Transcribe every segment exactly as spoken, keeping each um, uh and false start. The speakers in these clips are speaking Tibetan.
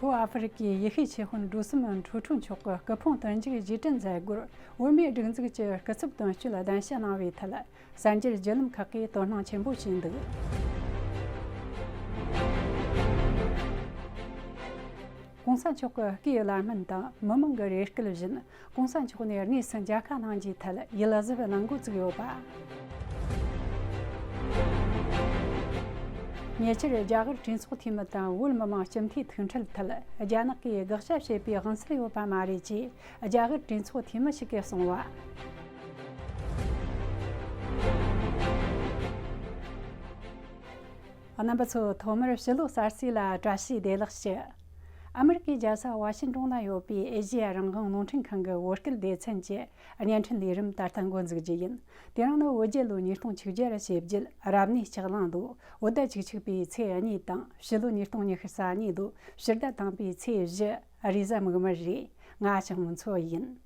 ལྷོ་ཨ་ཧྥེ་རི་ཀའི་ཡེ་ཤུའི་ཆོས་དཔོན་ཌྲོ་སི་མོན་ཁྲོ་ཁྲོ་མཆོག་གི་སྐུ་ཕུང་དུར་འཇུག་རྗེས་དྲན་མཛད་སྒོར་བོད་མིའི་སྒྲིག་འཛུགས་ཀྱི་སྐུ་ཚབ་དོན་གཅོད་གདན་ཞུ་གནང་བའི་ཐད། གསར་འགྱུར་བརྒྱུད་ལམ་ཁག་གིས་དོ་སྣང་ཆེན་པོ་བྱས་འདུག ༸གོང་ས་མཆོག་གི་སྐུའི་བླ་སྨན་དང་མི་མང་གི་རེ་སྐུལ་བཞིན། ༸གོང་ས་མཆོག་ནས་དངོས་སུ་མཇལ་ཁ་གནང་རྒྱུའི་ཐད་ཡིད་གཟབ་གནང་འགོ་བཙུགས་ཡོད་པ། ཉེ་ཆར་རྒྱ་གར་གྲོས་ཚོགས་འཐུས་མི་དང་བོད་མི་མང་སྤྱི་འཐུས་ཐུག་འཕྲད་ཐད་རྒྱ་ནག་གིས་དགག་བྱ་བྱེད་པའི་དབང་ཚད་ཡོད་པ་མ་རེད་ཅེས་རྒྱ་གར་གྲོས་ཚོགས་འཐུས་མི་ཞིག་གིས་གསུངས་པ། རྣམ་པ་ཚོ། ཐོག་མར་ཕྱི་ལོ་གསར་ཚེས་ལ་བཀྲ་ཤིས་བདེ་ལེགས་ཞུ། ཨ་མི་རི་ཀའི་རྒྱལ་ས་ཝ་ཤིང་ཏོང་ན་ཡོད་པའི་ཨེ་ཤེ་ཡ་རང་དབང་རླུང་འཕྲིན་ཁང་གི་བོད་སྐད་སྡེ་ཚན་གྱི་བརྙན་འཕྲིན་ལས་རིམ་ད་ལྟ་འགོ་འཛུགས་རྒྱུ་ཡིན། དེ་རིང་ནི་བོད་རྒྱལ་ལོ་ཉིས་སྟོང་ཆིག་བརྒྱ་ཞེ་བརྒྱད། རབ་གནས་ལྕགས་གླང་ལོ། བོད་ཟླ་བཅུ་གཅིག་པའི་ཚེས་གཉིས་དང་། ཕྱི་ལོ་ཉིས་སྟོང་ཉི་ཤུ་རྩ་གཉིས་ལོ་ཕྱི་ཟླ་དང་པོའི་ཚེས་བཞི། རེས་གཟའ་མིག་དམར་རེད། ང་ཞང་མུན་མཚོ་ཡིན།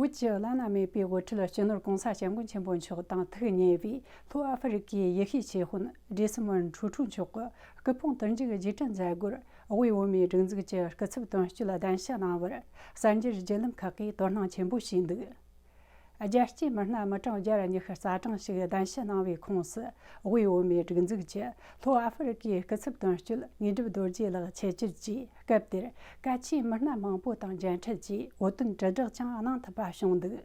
བོད་ཀྱི་བླ་ན་མེད་པའི་དབུ་ཁྲིད་སྤྱི་ནོར་༸གོང་ས་༸སྐྱབས་མགོན་ཆེན་པོ་མཆོག་དང་ཐུག་ཉེ་བའི་ལྷོ་ཨ་ཧྥེ་རི་ཀའི་ཡེ་ཤུའི་ཆོས་དཔོན་ཌྲོ་སི་མོན་ཁྲོ་ཁྲོ་མཆོག་གི་སྐུ་ཕུང་དུར་འཇུག་རྗེས་དྲན་མཛད་སྒོར་དབུས་བོད་མིའི་སྒྲིག་འཛུགས་ཀྱི་སྐུ་ཚབ་དོན་གཅོད་གདན་ཞུ་གནང་བར་གསར་འགྱུར་བརྒྱུད་ལམ་ཁག་གིས་དོ་སྣང་ཆེན་པོ་བྱས་འདུག་རྒྱལ་གཅེས་མི་སྣ་མི་གྲངས་བརྒྱ་ཉི་ཤུ་རྩ་གྲངས་ཤིག་གདན་ཞུ་གནང་བའི་ཁོངས་སུ་དབུས་བོད་མིའི་སྒྲིག་འཛུགས་ཀྱི་ལྷོ་ཨ་ཧྥེ་རི་ཀའི་སྐུ་ཚབ་དོན་གཅོད་དངོས་གྲུབ་རྡོ་རྗེ་ལགས་ཆེད་བཅར་གྱིས། སྐབས་དེར་གལ་ཆེའི་མི་སྣ་མང་པོ་དང་མཇལ་འཕྲད་ཀྱིས་བོད་དོན་དྲིལ་བསྒྲགས་ཀྱང་གནང་ཐུབ་པ་བྱུང་འདུག་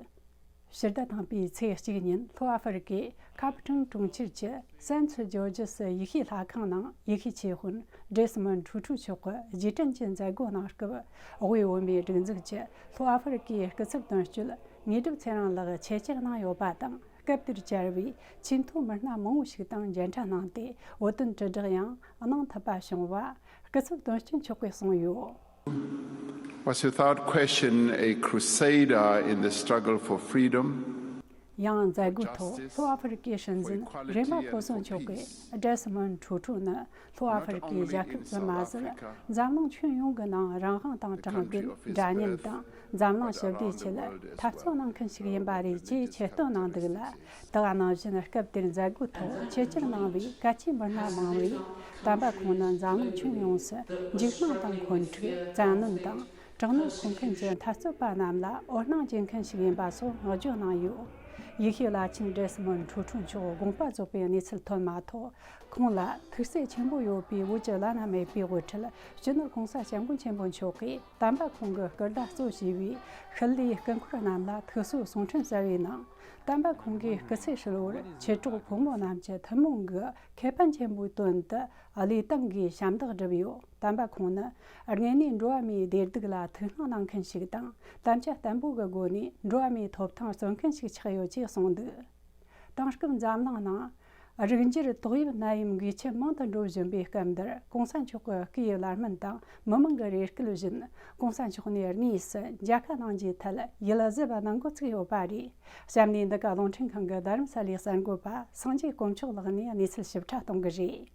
ཕྱི་ཟླ་དང་པོའི་ཚེས་གཅིག་ཉིན་ལྷོ་ཨ་ཧྥེ་རི་ཀའི་ཁབ་ཊོན་གྲོང་ཁྱེར་གྱི་སན་ཚུ་ཇོར་ཇི་སི་ཡེ་ཤུའི་ལྷ་ཁང་ནང་ཡེ་ཤུའི་ཆོས་དཔོན་ཌྲོ་སི་མོན་ཁྲོ་ཁྲོ་མཆོག་གི་རྗེས་དྲན་གྱི་མཛད་སྒོ་གནང་སྐབས། དབུས་བོད་མིའི་སྒྲིག་འཛུགས་ཀྱི་ལྷོ་ཨ་ཧྥེ་རི་ཀའི་སྐུ་ཚབ་དོན་གཅོད་དངོས་གྲུབ་ཚེ་རིང་ལགས་ཆེད་བཅར་གནང་ཡོད་པ་དང་། སྐབས་དེར་བཅར་བའི་ཆེས་མཐོའི་མི་སྣ་མང་བོ་ཞིག་དང་མཇལ་འཕྲད་གནང་སྟེ། བོད་དོན་དྲིལ་བསྒྲགས་ཡང་གནང་ཐུབ་པ་བྱུང་བ་སྐུ་ཚབ་དོན་གཅོད་མཆོག་གིས་གསུངས་ཡོད། Was without question a crusader in the struggle for freedom. ཡང་མཛད་སྒོའི་ཐོག་ལྷོ་ཨ་ཧྥེ་རི་ཀའི་སྲིད་འཛིན་རེ་མ་ཕོ་སོ་མཆོག་གིས་ཌྲོ་སི་མོན་ཁྲོ་ཁྲོ་ནི་ལྷོ་ཨ་ཧྥེ་རི་ཀའི་རྒྱལ་ཁབ་ཙམ་མ་ཟད། འཛམ་གླིང་ཁྱོན་ཡོངས་ཀྱི་ནང་རང་དབང་དང་དྲང་བདེན། འདྲ་མཉམ་དང་འཛམ་གླིང་ཞི་བདེའི་ཆེད་འཐབ་རྩོད་གནང་མཁན་ཞིག་ཡིན་པ་རེད་ཅེས་ཆེ་བསྟོད་གནང་འདུག་ལ། དེ་ག་ནང་བཞིན་སྐབས་དེར་མཛད་སྒོའི་ཐོག་ཆེད་བཅར་གནང་བའི་གལ་ཆེའི་མི་སྣ་མང་བོས། དམ་པ་ཁོང་ནི་འཛམ་གླིང་ཁྱོན་ཡོངས་སུ་འཇིགས་སྣང་དང་འཁོན་འཁྲུག་བཙན་གནོན་དང་དྲག་གནོན་ཕོག་མཁན་གྱི་འཐབ་རྩོད་པ་རྣམས་ལ་འོད་སྣང་སྐྱེ་མཁན་ཞིག་ཡིན་པ་སོགས་བསྔགས་བརྗོད་གནང་ཡོད། ཡེ་ཤུའི་བླ་ཆེན་ཌྲོ་སི་མོན་ཁྲོ་ཁྲོ་མཆོག་དགོངས་པ་རྫོགས་པའི་གནས་ཚུལ་ཐོན་མ་ཐག་ཁོང་ལ་ཐུགས་སྲས་ཆེན་པོ་ཡོད་པའི་བོད་ཀྱི་བླ་ན་མེད་པའི་དབུ་ཁྲིད་སྤྱི་ནོར་༸གོང་ས་༸སྐྱབས་མགོན་ཆེན་པོ་མཆོག་གིས། དམ་པ་ཁོང་གི་སྐུ་ཟླ་གཙོ་བྱས་པའི་ཤུལ་ལུས་སྐུ་འཁོར་རྣམས་ལ་ཐུགས་གསོ་གསུང་འཕྲིན་གསོལ་བའི་ནང་། དམ་པ་ཁོང་གི་སྐུ་ཚེ་ཧྲིལ་བོར་མཆེད་གྲོགས་ཕོ་མོ་རྣམས་ཀྱི་ཐུན་མོང་གི་ཁེ་ཕན་ཆེན་པོའི་དོན་དུ་བློས་བཏང་གིས་ཞབས་འདེགས་བསྒྲུབས་ཡོད། དམ་པ་ཁོང་ནི་དངོས་གནས་འགྲོ་བ་མིའི་བདེ་སྡུག་ལ་ཐུགས་སྣང་གནང་མཁན་ཞིག་དང་། དམ་བཅའ་བརྟན་པོ་གི་སྒོ་ནས་འགྲོ་བ་མིའི་ཐོབ་ཐང་རྩོད་མཁན་ཞིག་ཆགས་ཡོད་ཅེས་གསུངས་འདུག་དེང་སྐབས་འཛམ་གླིང་ནང་། རིགས་འགྱུར་ཏོག་དབྱིབས་ནད་ཡམས་འགོས་ཁྱབ་མང་དུ་འགྲོ་བཞིན་པའི་སྐབས་འདིར། ༸གོང་ས་མཆོག་གི་སྐུའི་བླ་སྨན་དང་མི་མང་གི་རེ་སྐུལ་བཞིན། ༸གོང་ས་མཆོག་ནས་དངོས་སུ་མཇལ་ཁ་གནང་རྒྱུའི་ཐད་ཡིད་གཟབ་གནང་འགོ་ཚུགས་ཡོད་པ་རེད། གཤམ་ནས་འདི་ག་རླུང་འཕྲིན་ཁང་གི་རྡ་རམ་ས་ལའི་གསར་འགོད་པ་སངས་རྒྱས་དཀོན་མཆོག་ལགས་ནས་གནས་ཚུལ་ཞིབ་ཕྲ་གཏོང་གི་རེད།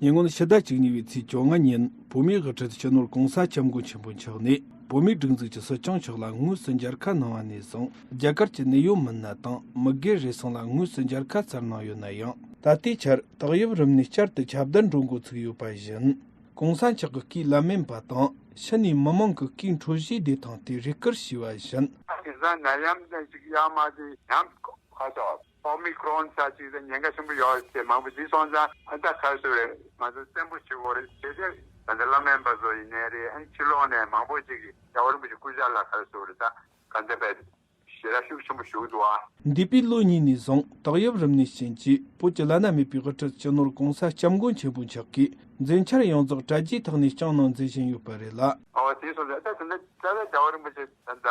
ཉེ་སྔོན་ཕྱི་ཟླ་བཅུ་གཉིས་པའི་ཚེས་བཅོ་ལྔ་ཉིན། བོད་མིའི་དབུ་ཁྲིད་སྤྱི་ནོར་༸གོང་ས་༸སྐྱབས་མགོན་ཆེན་པོ་མཆོག་ནས། བོད་མིའི་སྒྲིག་འཛུགས་ཀྱི་སྲིད་སྐྱོང་མཆོག་ལ་དངོས་སུ་མཇལ་ཁ་གནང་བ་ནས་བཟུང་། རྒྱ་གར་གྱི་གནད་ཡོད་མི་སྣ་དང་མི་སྒེར་རེ་ཟུང་ལ་དངོས་སུ་མཇལ་ཁ་བསྩལ་གནང་ཡོད་ན་ཡང་། ད་ལྟའི་ཆར་ཏོག་དབྱིབས་རིམས་ནད་བསྐྱར་དུ་ཁྱབ་གདལ་འགྲོ་འགོ་ཚུགས་ཡོད་པ་བཞིན། ༸གོང་ས་མཆོག་གི་སྐུའི་བླ་སྨན་པ་དང་ཕྱི་ནས་མི་མང་གི་སྐུའི་འཕྲོད་བཞེས་བདེ་ཐང་དེ་རེ་སྐུལ་བྱས་པ་བཞིན། དེང་སང་ནད་ཡམས་ནད་ཅིག་ཡར་མར་དེ་ཡང་ཁ་ཤོག་ཨོ་མི་ཀྲོན་ས་ཅིག་དང་ཉེན་ཁ་ཆེན་པོ་ཡོད་ཅེས་མང་པོ་ཞིག་སོང་ཙང་ཨ་ད་ཁ་ཤོ་རེད། ང་ཚོ་བཙན་པོ་བྱེད་དགོས་རེད་ཅེས་ཏེ། ད་ལྟ་བླ་སྨན་པ་ཚོ་ཡིན་ནའི་རེད། ཨ་ཕྱི་ལོགས་ནས་མང་པོ་ཅིག་གིས་རྒྱལ་བ་རིན་པོ་ཆེ་སྐུ་ཕྱྭ་ལ་ཁ་ཤོ་རེད། ད་ག་འདྲ་བས་ཞེ་དྲག་ཤུགས་ཆེན་པོ་ཞུགས་འདུག་ཨ། འདས་པའི་ལོ་གཉིས་ནས་བཟུང་ཏོག་དབྱིབས་རིམས་ནད་རྐྱེན་གྱིས་བོད་ཀྱི་བླ་ན་མེད་པའི་དབུ་ཁྲིད་སྤྱི་ནོར་༸གོང་ས་༸སྐྱབས་མགོན་ཆེན་པོ་མཆོག་གིས་མཛད་འཆར་ཡོངས་རྫོགས་དྲ་རྒྱའི་ཐོག་ནས་བསྐྱངས་གནང་མཛད་བཞིན་ཡོད་པ་རེད་ལ། ཨོ་དེ་སོང་ཙང་ད་དེ་འདྲ་རྩ་བའི་རྒྱལ་བ་རིན་པོ་ཆེ་ད་ལྟ།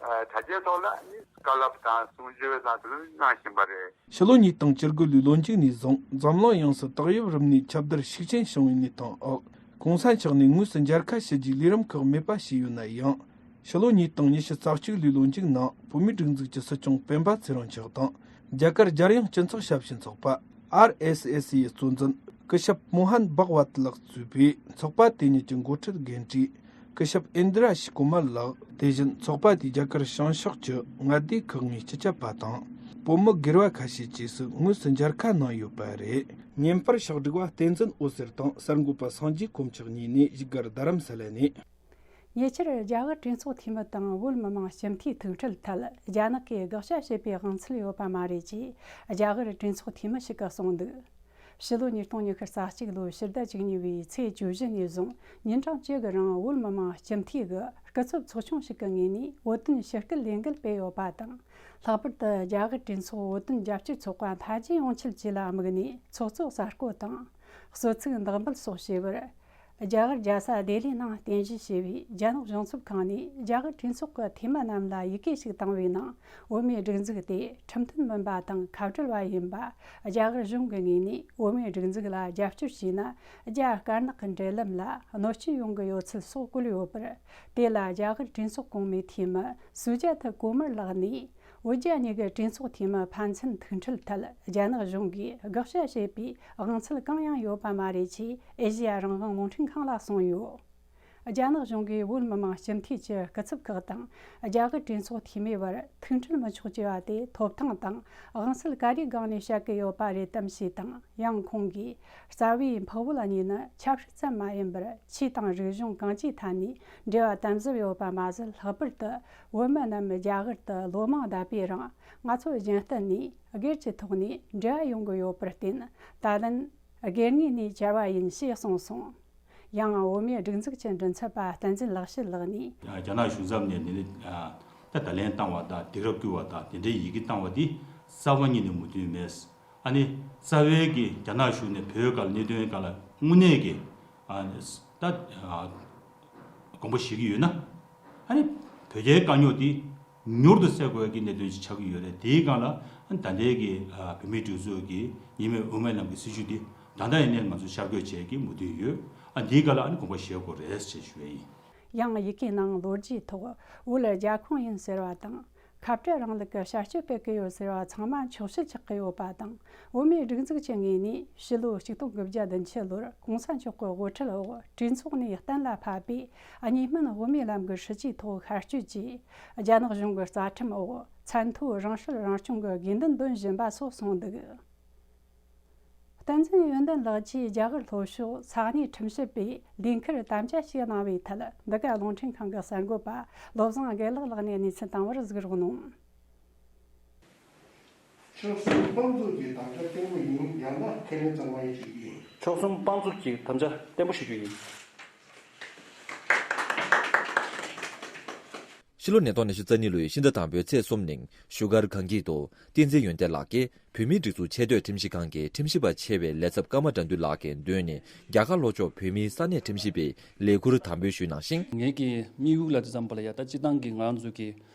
ཨ་དྲ་རྒྱའི་ཐོག་ལ་ནི་བཀའ་སློབ་དང་གསུང་ཆོས་དང་དེ་ཚོ་གནང་བཞིན་པ་རེད། ཕྱི་ལོ་ཉིས་སྟོང་བཅུ་དགུ་ལོའི་ལོ་མཇུག་ནས་བཟུང་འཛམ་གླིང་ཡོངས་སུ་ཏོག་དབྱིབས་རིམས་ནད་ཁྱབ་གདལ་ཤུགས་ཆེན་བྱུང་བའི་གནས་སྟངས་འོག ༸གོང་ས་མཆོག་ནས་དངོས་སུ་མཇལ་ཁ་ཞུ་རྒྱུའི་ལས་རིམ་ཁག་མེད་པ་བྱས་ཡོད་ན་ཡང་། ཕྱི་ལོ་ཉིས་སྟོང་ཉི་ཤུ་རྩ་གཅིག་ལོའི་ལོ་མཇུག་ནང་བོད་མིའི་སྒྲིག་འཛུགས་ཀྱི་སྲིད་སྐྱོང་སྤེན་པ་ཚེ་རིང་མཆོག་དང་། རྒྱ་གར་རྒྱལ་ཡོངས་སྤྱི་ཚོགས་ཞབས་ཞུའི་ཚོགས་པ། ཨར་ཨེས་ཨེས་ཨི་གཙོ་འཛིན་ སྐུ་ཞབས་མོ་ཧན་བྷག་ཝད་ལགས་གཙོས་པའི་ཚོགས་པ་དེ་ཉིད་ཀྱི་འགོ་ཁྲིད་འགན་འཁྲི་སྐུ་ཞབས་ཨིན་དྲ་ཤི་ཀུ་མར་ལགས། དེ་བཞིན་ཚོགས་པ་དེའི་རྒྱ་གར་བྱང་ཕྱོགས་ཀྱི་མངའ་སྡེ་ཁག་ལྔའི་སྤྱི་ཁྱབ་པ་དང་། བོད་མི་སྒེར་བ་ཁ་ཤས་བཅས་སུ་དངོས་སུ་མཇལ་ཁ་གནང་ཡོད་པ་རེད། བརྙན་པར་ཕྱག་སྒྲིག་པ་བསྟན་འཛིན་འོད་ཟེར་དང་གསར་འགོད་པ་སངས་རྒྱས་དཀོན་མཆོག་གཉིས་ནས་བཞུགས་སྒར་རྡ་རམ་ས་ལ་ནས། ཉེ་ཆར་རྒྱ་གར་གྲོས་ཚོགས་འཐུས་མི་དང་བོད་མི་མང་སྤྱི་འཐུས་ཐུག་འཕྲད་ཐད་རྒྱ་ནག་གིས་དགག་བྱ་བྱེད་པའི་དབང་ཚད་ཡོད་པ་མ་རེད་ཅེས་རྒྱ་གར་གྲོས་ཚོགས་འཐུས་མི་ཞིག་གིས་གསུངས་འདུག། ཕྱི་ལོ་ཉིས་སྟོང་ཉི་ཤུ་རྩ་གཅིག་ལོའི་ཕྱི་ཟླ་བཅུ་གཉིས་པའི་ཚེས་བཅུ་བཞི་ནས་བཟུང་ཉིན་གྲངས་བཅུ་གི་རིང་བོད་མི་མང་སྤྱི་འཐུས་ཀྱི་སྐུ་ཚབ་ཚོགས་ཆུང་ཞིག་གི་ངོས་ནས་བོད་དོན་ཞི་སྐུལ་ལས་འགུལ་སྤེལ་ཡོད་པ་དང་། ལྷག་པར་དུ་རྒྱ་གར་གྲོས་ཚོགས་བོད་དོན་རྒྱབ་སྐྱོར་ཚོགས་པ་མཐའ་རྒྱས་ཡོང་ཆེད་བཅས་ལ་དམིགས་ནས་ཚོགས་གཙོ་གསར་བསྐོ་དང་། གསོལ་ཚིགས་འདེགས་འབུལ་སོགས་བྱས་པར། རྒྱ་གར་རྒྱལ་ས་ལྡི་ལིའི་ནང་རྟེན་གཞི་བྱས་པའི་རྒྱ་ནག་གཞུང་ཚབ་ཁང་ནས་རྒྱ་གར་གྲོས་ཚོགས་ཀྱི་འཐུས་མི་རྣམས་ལ་ཡི་གེ་ཞིག་བཏང་བའི་ནང་བོད་མིའི་སྒྲིག་འཛུགས་དེ་ཁྲིམས་མཐུན་མིན་པ་དང་ཁ་བྲལ་བ་ཡིན་པ། རྒྱ་གར་གཞུང་གི་ངོས་ནས་བོད་མིའི་སྒྲིག་འཛུགས་ལ་རྒྱབ་སྐྱོར་བྱས་ན་རྒྱ་དཀར་ནག་གི་འབྲེལ་ལམ་ལ་གནོད་སྐྱོན་ཡོང་གི་ཡོད་ཚུལ་སོགས་བཀོད་ཡོད་པར། དེ་ལ་རྒྱ་གར་གྲོས་ཚོགས་གོང་མའི་འཐུས་མི་སུ་ཇཱ་ཐ་ཀུ་མར་ལགས་ནས། བོད་རྒྱ་གཉིས་ཀྱི་གྲོས་ཚོགས་འཐུས་མི་ཕན་ཚུན་ཐུག་འཕྲད་ཐད་རྒྱ་ནག་གཞུང་གིས་དགག་བྱ་བྱེད་པའི་དབང་ཚད་གང་ཡང་ཡོད་པ་མ་རེད་ཅེས་ཨེ་ཤེ་ཡ་རང་དབང་རླུང་འཕྲིན་ཁང་ལ་གསུངས་ཡོད། རྒྱ་ནག་གཞུང་གིས་བོད་མི་མང་སྤྱི་འཐུས་ཀྱི་སྐུ་ཚབ་ཁག་དང་རྒྱ་གར་གྲོས་ཚོགས་འཐུས་མིའི་བར་ཐུག་འཕྲད་མི་ཆོག་ཅེས་པ་དེ་ཐོབ་ཐང་དང་དབང་ཚད་ག་རེའི་སྒང་ནས་བཤད་ཀྱི་ཡོད་པ་རེད་དམ་ཞེས་དང་། ཡང་ཁོང་གིས་རྩ་བའི་འཕགས་བོད་གཉིས་ནི་ཆབ་སྲིད་ཙམ་མ་ཡིན་པར་ཆོས་དང་རིག་གཞུང་གང་ཅིའི་ཐད་ནས་འབྲེལ་བ་དམ་ཟབ་ཡོད་པ་མ་ཟད། ལྷག་པར་དུ་བོད་མི་རྣམས་རྒྱ་གར་དུ་ལོ་མང་བསྡད་པའི་རིང་ང་ཚོ་གཞན་བརྟེན་ནས་སྒེར་གྱི་ཐོག་ནས་འབྲེལ་བ་ཡོང་གི་ཡོད་པར་བརྟེན། ད་ལན་སྒེར་ངོས་ནས་བཅར་བ་ཡིན་ཞེས་གསུངས་སོང་། ཡང་བོད་མིའི་སྒྲིག་འཛུགས་ཀྱི་མགྲིན་ཚབ་པ་བསྟན་འཛིན་ལེགས་བཤད་ལགས་ནས། རྒྱ་ནག་གཞུང་ཚབ་ནས་འདི་ནི་ད་བརྡ་ལན་བཏང་བ་དང་དུས་རབས་བསྐུལ་བ་དང་དེ་འདྲའི་ཡི་གེ་བཏང་བ་འདི་རྩ་བ་ཉིད་ནས་མོས་མཐུན་མེད། ཨ་ནི་རྩ་བའི་གི་རྒྱ་ནག་གཞུང་ནས་བོད་སྒང་ལ་གནད་དོན་སྒང་ལ་དངོས་གནས་ཀྱི་ཨ་ནི་ད་ཨ་དགོངས་པ་བཞེས་ཀྱི་ཡོད་ན། ཨ་ནི་བོད་རྒྱའི་དཀའ་རྙོག་འདི་མྱུར་དུ་སེལ་དགོས་ཀྱི་གནད་དོན་ཞིག་ཆགས་ཀྱི་ཡོད་རེད། དེའི་སྒང་ལ་ཨ་ནི་ད་ལྟའི་གི་ཨ་བོད་མིའི་སྒྲིག་འཛུགས་ཀྱི་ཉི་མའི་དབུ་མའི་ལམ་གྱི་སྲིད་བྱུས་འདི་ད་ལྟ་ཡིན་ནའི་ང་ཚོ་ཤར་བསྐྱོད་བྱེད་ཀྱི་མོས་མཐུན་ཡོད། ཨ་འདིའི་སྒང་ལ་ཨ་ནི་དགོངས་པ་བཞེས་དགོས་རེད་ཅེས་ཞུ་ཡ་ཡིན། ཡང་ཡི་གེའི་ནང་ལོ་རྒྱུས་ཐོག་བོད་རྒྱ་ཁོངས་ཡིན་ཟེར་བ་དང་། ཁ་བྲལ་རིང་ལུགས་ཀྱི་བྱ་སྤྱོད་སྤེལ་གྱི་ཡོད་ཟེར་བ་ཚང་མ་འཁྱོག་བཤད་ཆགས་ཀྱི་ཡོད་པ་དང་། བོད་མིའི་སྒྲིག་འཛུགས་ཀྱི་ངོས་ནས་ཕྱི་ལོ་ཆིག་སྟོང་དགུ་བརྒྱ་བདུན་ཅུ་ལོར་གོང་ས་མཆོག་གི་དབུ་ཁྲིད་འོག་གྲོས་ཚོགས་ནས་གཏན་ལ་ཕབ་པའི་གཉིས་སྨན་དབུ་མའི་ལམ་གྱི་སྲིད་བྱུས་ཐོག་ཤར་བསྐྱོད་ཀྱིས། རྒྱ་ནག་གཞུང་གི་རྩ་ཁྲིམས་འོག་ཚད་མཐོའི་རང་སྲིད་རང་སྐྱོང་གི་དགོས་འདུན་འདོན་བཞིན་པ་སོགས་གསུངས་འདུག། བསྟན་འཛིན་ཡོན་ཏན་ལགས་ཀྱིས་རྒྱ་གར་ལྷོ་ཕྱོགས་ས་གནས་ཁྲིམས་ཞིབ་པས་ལས་འཁུར་དམ་བཅའ་ཞིག་གནང་བའི་ཐད། འདི་ག་རླུང་འཕྲིན་ཁང་གི་གསར་འགོད་པ་བློ་བཟང་དགེ་ལེགས་ལགས་ནས་གནས་ཚུལ་བཏང་བར་གཟིགས་རོགས་གནང་། ཕྱོགས་གསུམ་དཔང་འཛུགས་ཀྱི་དམ་བཅའ་བརྟན་པོ་ཡིན། ཡང་ན་ཁས་ལེན་གཙང་མ་ཡིན་ཞུ་རྒྱུ་ཡིན། ཕྱོགས་གསུམ་དཔང་འཛུགས་ཀྱི་དམ་བཅའ་བརྟན་པོ་ཞུ་རྒྱུ་ཡིན། ཕྱི་ལོ་ཉིས་སྟོང་ཉི་ཤུ་རྩ་གཉིས་ལོའི་ཕྱི་ཟླ་དང་པོའི་ཚེས་གསུམ་ཉིན་བཞུགས་སྒར་གངས་སྐྱིད་དུ་བསྟན་འཛིན་ཡོན་ཏན་ལགས་ཀྱིས་བོད་མིའི་སྒྲིག་འཛུགས་ཆེས་མཐོའི་ཁྲིམས་ཞིབ་ཁང་གི་ཁྲིམས་ཞིབ་པ་ཆེ་བའི་ལས་ཚབ་ཀརྨ་དགྲ་འདུལ་ལགས་ཀྱི་མདུན་ནས་རྒྱ་གར་ལྷོ་ཕྱོགས་བོད་མིའི་ས་གནས་ཁྲིམས་ཞིབ་པའི་ལས་ཁུར་དམ་འབུལ་ཞུས་གནང་ཞིང་། ངེད་ཀྱི་དམིགས་ཡུལ་ལ་དེ་ཙམ་པ་ལ་ཡ་ད་སྤྱི་བཏང་གི་ང་རང་ཚོ་གི་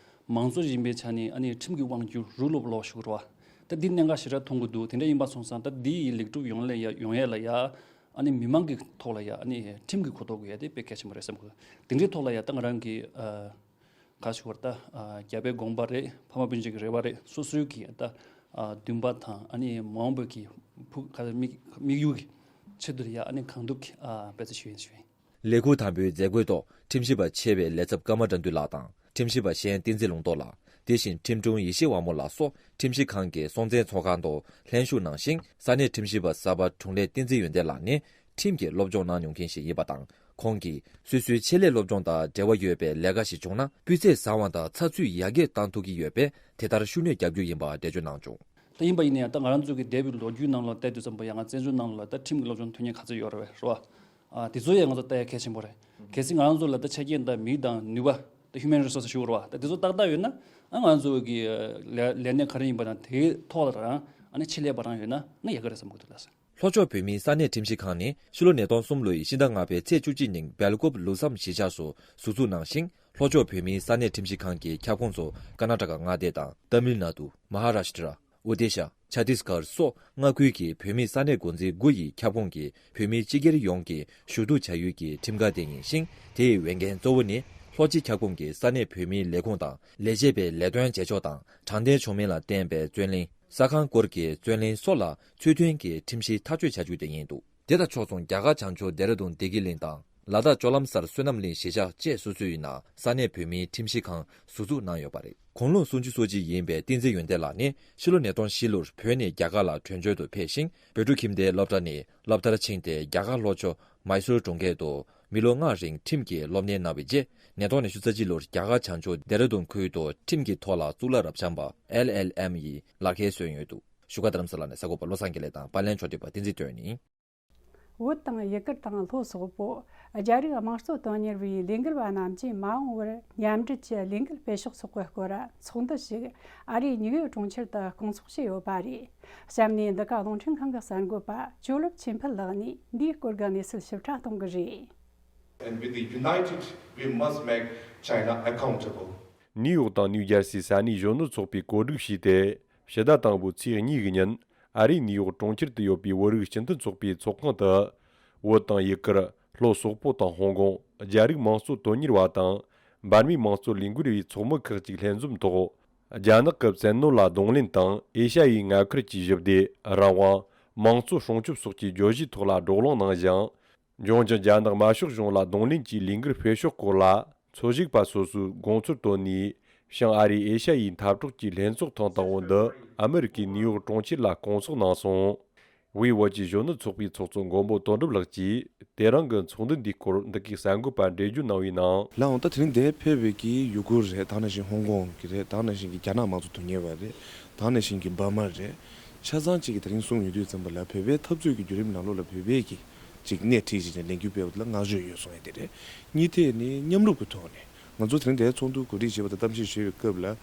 མང་གཙོ་ཡིན་པའི་ཆ་ནས་ཨ་ནི་ཁྲིམས་ཀྱི་དབང་སྒྱུར་རུ་ལོབ་ལོ་ཞུ་རོ། ད་འདི་གནད་འགག་ཞེ་དྲག་མཐོང་གི་འདུག། དེ་འདྲ་ཡིན་པ་སོང་ཙང་ད་འདི་ཡི་ལེགས་གྲུབ་ཡོང་ལ་ཡ་ཡོང་ཡས་ལ་ཡ། ཨ་ནི་མི་མང་གི་ཐོག་ལ་ཡ་ཨ་ནི་ཁྲིམས་ཀྱི་གོ་རྟོགས་དགོས་ཡ་དེ་དཔེ་གལ་ཆེན་པོ་རེད་བསམ་གི། དེ་འདྲའི་ཐོག་ལ་ཡ་ད་ང་རང་གི་ཨ་ག་ཞུ་བར་ད་ཨ་རྒྱལ་པོའི་དགོངས་པ་རེད། ཕ་མ་སྤུན་མཆེད་ཀྱི་རེ་བ་རེད། སོ་སོའི་གི་ད་ཨ་འདུན་པ་དང་ཨ་ནི་མ་འོངས་པའི་གི་ཕུགས་ག་དམིགས་དམིགས་ཡུལ་གྱི་ཆེད་དུ་ཡ་ཨ་ནི་གང་ཐུབ་ཀྱི་ཨ་འབད་བརྩོན་ཞུ་ཡིན་ཞུ་ཡིན། ལས་ཁུར་དམ་འབུལ་མཛད་སྒོའི་ཐོག་ཁྲིམས་ཞིབ་པ་ཆེ་བའི་ལས་ཚབ་ཀརྨ་དགྲ་འདུལ་ལགས་དང་ཁྲིམས་ཞིབ་པ་གཞན་བསྟན་འཛིན་ལུང་རྟོགས་ལགས། དེ་བཞིན་ཁྲིམས་དྲུང་ཡེ་ཤེས་དབང་མོ་ལགས་སོགས་ཁྲིམས་ཞིབ་ཁང་གི་སྲོང་བཙན་ཚོགས་ཁང་དུ་ལྷན་ཞུགས་གནང་ཞིང་། ས་གནས་ཁྲིམས་ཞིབ་པ་གསར་པ་དྲུང་ལས་བསྟན་འཛིན་ཡོན་ཏན་ལགས་ནི་ཁྲིམས་ཀྱི་སློབ་སྦྱོང་གནང་མྱོང་མཁན་ཞིག་ཡིན་པ་དང་། ཁོང་གིས་སོ་སོའི་ཆེད་ལས་སློབ་སྦྱོང་དང་འབྲེལ་བ་ཡོད་པའི་ལས་ཀ་ཞིག་བྱུང་ན་སྤུས་ཚད་བཟང་བ་དང་ཚགས་ཚུད་ཡར་རྒྱས་གཏང་ཐུབ་ཀྱི་ཡོད་པས། དེ་ལྟར་ཤུགས་སྣོན་རྒྱག་རྒྱུ་ཡིན་པ་འགྲེལ་བརྗོད་གནང་བྱུང་། ད་ཡིན་པ་ཡིན་ན་ཡང་ད་ང་རང་ཚོ་གི་འདས་པའི་ལོ་རྒྱུས་ནང་ལ་བལྟས་དུས་ཙམ་པ་ཡང་ང་བཙན་བྱོལ་ནང་ལ་ད་ཁྲིམས་ཀྱི་སློབ་སྦྱོང་ཐོན་མཁན་ག་ཚོད་ཡོད་རེད་བས་རེད་བ། ཨ་དེ་ཚོ་ཡང་ང་ཚོ་ལྟ་ཡ་གལ་ཆེན་པོ་རེད། གལ་སྲིད་ང་རང་ཚོ་ལ་ད་ཆ་རྐྱེན་དང་མི་དང་ནུས་པ་ད་human resource་ཞུ་བ་རེད་བ། ད་དེ་ཚོ་ཏག་ཏག་ཡོད་ན་ཨ་ང་རང་ཚོ་གི་ལས་ལས་གནས་ག་རེ་ཡིན་པ་དང་དེའི་ཐོག་ལ་རང་ཨ་ནི་ཆེད་ལས་པ་རང་ཡོད་ན་ཨ་ནི་ཡག་གི་རེད་བསམ་གི་འདུག་ལགས། ལྷོ་ཕྱོགས་བོད་མིའི་ས་གནས་ཁྲིམས་ཞིབ་ཁང་ནི་ཕྱི་ལོ་ཉིས་སྟོང་གསུམ་ལོའི་ཕྱི་ཟླ་ལྔ་པའི་ཚེས་བཅུ་གཅིག་ཉིན་སྦེལ་ཀོབ་ལུགས་བསམ་གཞིས་ཆགས་སུ་ཟུར་འཛུགས་གནང་ཞིང་། ལྷོ་ཕྱོགས་བོད་མིའི་ས་གནས་ཁྲིམས་ཞིབ་ཁང་གི་ཁྱབ་ཁོངས་སུ་ཀར་ནཱ་ཊ་ཀ་མངའ་སྡེ་དང་ཏཱ་མིལ་ནཱ་ཏུ། མ་ཧཱ་རཱཤ་ཊ། ཨོ་ཌི་ཤ། ཆ་ཏིས་གྷར་སོགས་མངའ་ཁུལ་གྱི་བོད་མིའི་ས་གནས་འགོ་འཛིན་དགུ་ཡི་ཁྱབ་ཁོངས་ཀྱི་བོད་མིའི་སྤྱི་སྒེར་ཡོངས་ཀྱི་ཞུ་གཏུག་བྱ་ཡུལ་གྱི་ཁྲིམས་འགལ་དེ་ཡིན་ཞིང་། དེའི་འོས་འགན་གཙོ་བོ་ནི་ལྷོ་སྤྱི་ཁྱབ་ཁོངས་ཀྱི་ས་གནས་བོད་མིའི་ལས་ཁུངས་དང་ལས་བྱེད་པའི་ལས་དོན་བྱེད་ཕྱོགས་དང་དྲང་བདེན་བྱུང་མིན་ལ་བརྟེན་པའི་རྩོད་གླེང་། ས་ཁང་སྐོར་གྱི་རྩོད་གླེང་སོགས་ལ་ཚུལ་མཐུན་གྱི་ཁྲིམས་གཞི་ཐག་གཅོད་བྱ་རྒྱུ་དེ་ཡིན་འདུག། དེ་དང་ཕྱོགས་མཚུངས། རྒྱ་གར་བྱང་ཕྱོགས་ལྡེ་ར་ལྡུན་བདེ་སྐྱིད་གླིང་དང་། ལ་དྭགས་ཅོ་ལམ་སར་བསོད་ནམས་གླིང་གཞིས་ཆགས་བཅས་སོ་སོའི་ནང་ས་གནས་བོད་མིའི་ཁྲིམས་ཞིབ་ཁང་ཟུར་འཛུགས་གནང་ཡོད་པ་རེད། དགུང་ལོ་སུམ་ཅུ་སོ་གཅིག་ཡིན་པའི་བསྟན་འཛིན་ཡོན་ཏན་ལགས་ནི་ཕྱི་ལོ་ཉིས་སྟོང་བཞི་ལོར་བོད་ནས་རྒྱ་གར་ལ་བྲོས་བྱོལ་དུ་ཕེབས་ཤིང་། བོད་ཕྲུག་ཁྱིམ་སྡེའི་སློབ་གྲྭ་ནས་སློབ་མཐར་ཕྱིན་ཏེ། རྒྱ་གར་ལྷོ་ཕྱོགས་མཱི་སུར་གྲོང་ཁྱེར་དུ་མི་ལོ་ལྔ་རིང་ཁྲིམས་ཀྱི་སློབ་གཉེར་གནང་བའི་རྗེས། ཉིས་སྟོང་ཉི་ཤུ་རྩ་གཅིག་ལོར་རྒྱ་གར་བྱང་ཕྱོགས་ལྡེ་ར་ལྡུན་ཁུལ་དུ་ཁྲིམས་ཀྱི་ཐོག་ལ་གཙུག་ལག་རབ་འབྱམས་པ་ཨེལ་ཨེལ་ཨེམ་ཡི་ལག་འཁྱེར་བཟོས་ཡོད་འདུག་བཞུགས་སྒར་རྡ་རམ་ས་ལ་ནས་གསར་འགོད་པ་བློ་བཟང་དགེ་ལེགས་དང་། པར་ལེན་ཕྱོགས་སྒྲིག་པ་བསྟན་འཛིན་སྒྲོན་ནི། བོད་དང་ཡུ་གུར་དང་ལྷོ་སོག་པོ་རྒྱ་རིགས་དམངས་གཙོ་དོན་གཉེར་བའི་ལས་འགུལ་བ་རྣམས་ཀྱིས་མ་འོངས་པར་མཉམ་འབྲེལ་གྱི་ལས་འགུལ་སྤེལ་ཕྱོགས་སོགས་ཀྱི་སྐོར་ཚོགས་འདུ་ཞིག་ཨ་རིའི་ནིའུ་ཡོག་གྲོང་ཁྱེར་དུ་སྐོང་ཚོགས་བྱས་ཡོད་པ་རེད། གཤམ་ནས་འདི་ག་རླུང་འཕྲིན་ཁང་གི་གསར་འགོད་པ་ཇོ་ལེབ་ཆོས་འཕེལ་ལགས་ནས་འདིའི་སྐོར་གྱི་གནས་ཚུལ་ཞིབ་ཕྲ་གཏོང་གི་རེད། And with the united, we must make China accountable. ནིའུ་ཡོག་དང་ནིའུ་ཇར་སིའི་ས་གནས་གཞོན་ནུ་ཚོགས་པས་གོ་སྒྲིག་བྱས་ཏེ། ཕྱི་ཟླ་དང་པོའི་ཚེས་གཉིས་ཀྱི་ཉིན། ཨ་རིའི་ནིའུ་ཡོག་གྲོང་ཁྱེར་དུ་ཡོད་པའི་བོད་རིགས་སྤྱི་མཐུན་ཚོགས་པའི་ཚོགས་ཁང་དུ། བོད་དང་ཡུ་གུར། ལྷོ་སོག་པོ་དང་ཧོང་ཀོང་། རྒྱ་རིགས་དམངས་གཙོ་དོན་གཉེར་བ་དང་། འབར་མའི་དམངས་གཙོ་ལས་འགུལ་བའི་ཚོགས་མི་ཁག་ཅིག་ལྷན་འཛོམས་ཐོག་རྒྱ་ནག་གི་བཙན་གནོན་ལ་གདོང་ལེན་དང་། ཨེ་ཤ་ཡའི་མངའ་ཁུལ་གྱི་ཞི་བདེ། རང་དབང་། དམངས་གཙོ་སྲུང་སྐྱོབ་སོགས་ཀྱི་བརྗོད་གཞིའི་ཐོག་ལ་བགྲོ་གླེང་གནང་ཞིང་། འབྱུང་འགྱུར་རྒྱ་ནག་དམར་ཤོག་གཞུང་ལ་གདོང་ལེན་གྱི་ལས་འགུལ་སྤེལ་ཕྱོགས་སྐོར་ལ་འཚོལ་ཞིབ་པ་སོ་སོས་དགོངས་ཚུལ་བཏོན་ནས། བྱང་ཨ་རིའི་ཨེ་ཤ་ཡའི་འཐབ་གྲོགས་ཀྱི་ལྷན་ཚོགས་ཐེངས་དང་པོ་འདི་ཨ་མི་རི་ཀའི་ནིའུ་ཡོག་གྲོང་ཁྱེར་ལ་སྐོང་ཚོགས་གནང་སོང་། དབུས་བོད་ཀྱི་གཞོན་ནུ་ཚོགས་པའི་ཚོགས་གཙོ་མགོན་པོ་དོན་གྲུབ་ལགས་ཀྱིས་དེ་རིང་གི་ཚོགས་འདུ་འདིའི་སྐོར་འདི་གའི་གསར་འགོད་པར་འགྲེལ་བརྗོད་གནང་བའི་ནང་། ལགས་འོང་། ད་དེ་རིང་འདིར་ཕེབས་པའི་གི་ཡུ་གུར་རེད། ད་ནང་བཞིན་ཧོང་ཀོང་གི་རེད། ད་ནང་བཞིན་གི་རྒྱ་ནག་དམངས་གཙོ་དོན་གཉེར་བ་རེད། ད་ནང་བཞིན་གི་འབར་མ་རེད། ཆ་ཚང་གཅིག་གིས་དེ་རིང་གསུངས་ཡོང་དུས་ཙམ་པ་ལ། བོད་པའི་འཐབ་རྩོད་ཀྱི་བརྒྱུད་རིམ་ནང་ལོགས་ལ་བོད་པའི་གི་ཅིག་སྣེ་ཁྲིད་བྱས་ནས་ལས་འགུལ་སྤེལ་བ་དེ་ལ་བསྔགས་བརྗོད་ཡོད་གསུངས་ཡ་དེ་རེད། གཉིས་ཐད་ནས་མཉམ་རུབ་ཀྱི་ཐོག་ནས་ང་ཚོ་དེ་རིང་འདིར་ཚོགས་འདུ་གོ་སྒྲིག་བྱེད་པ་དང་གཏམ་བཤད་བྱེད་པའི་སྐབས་ལ།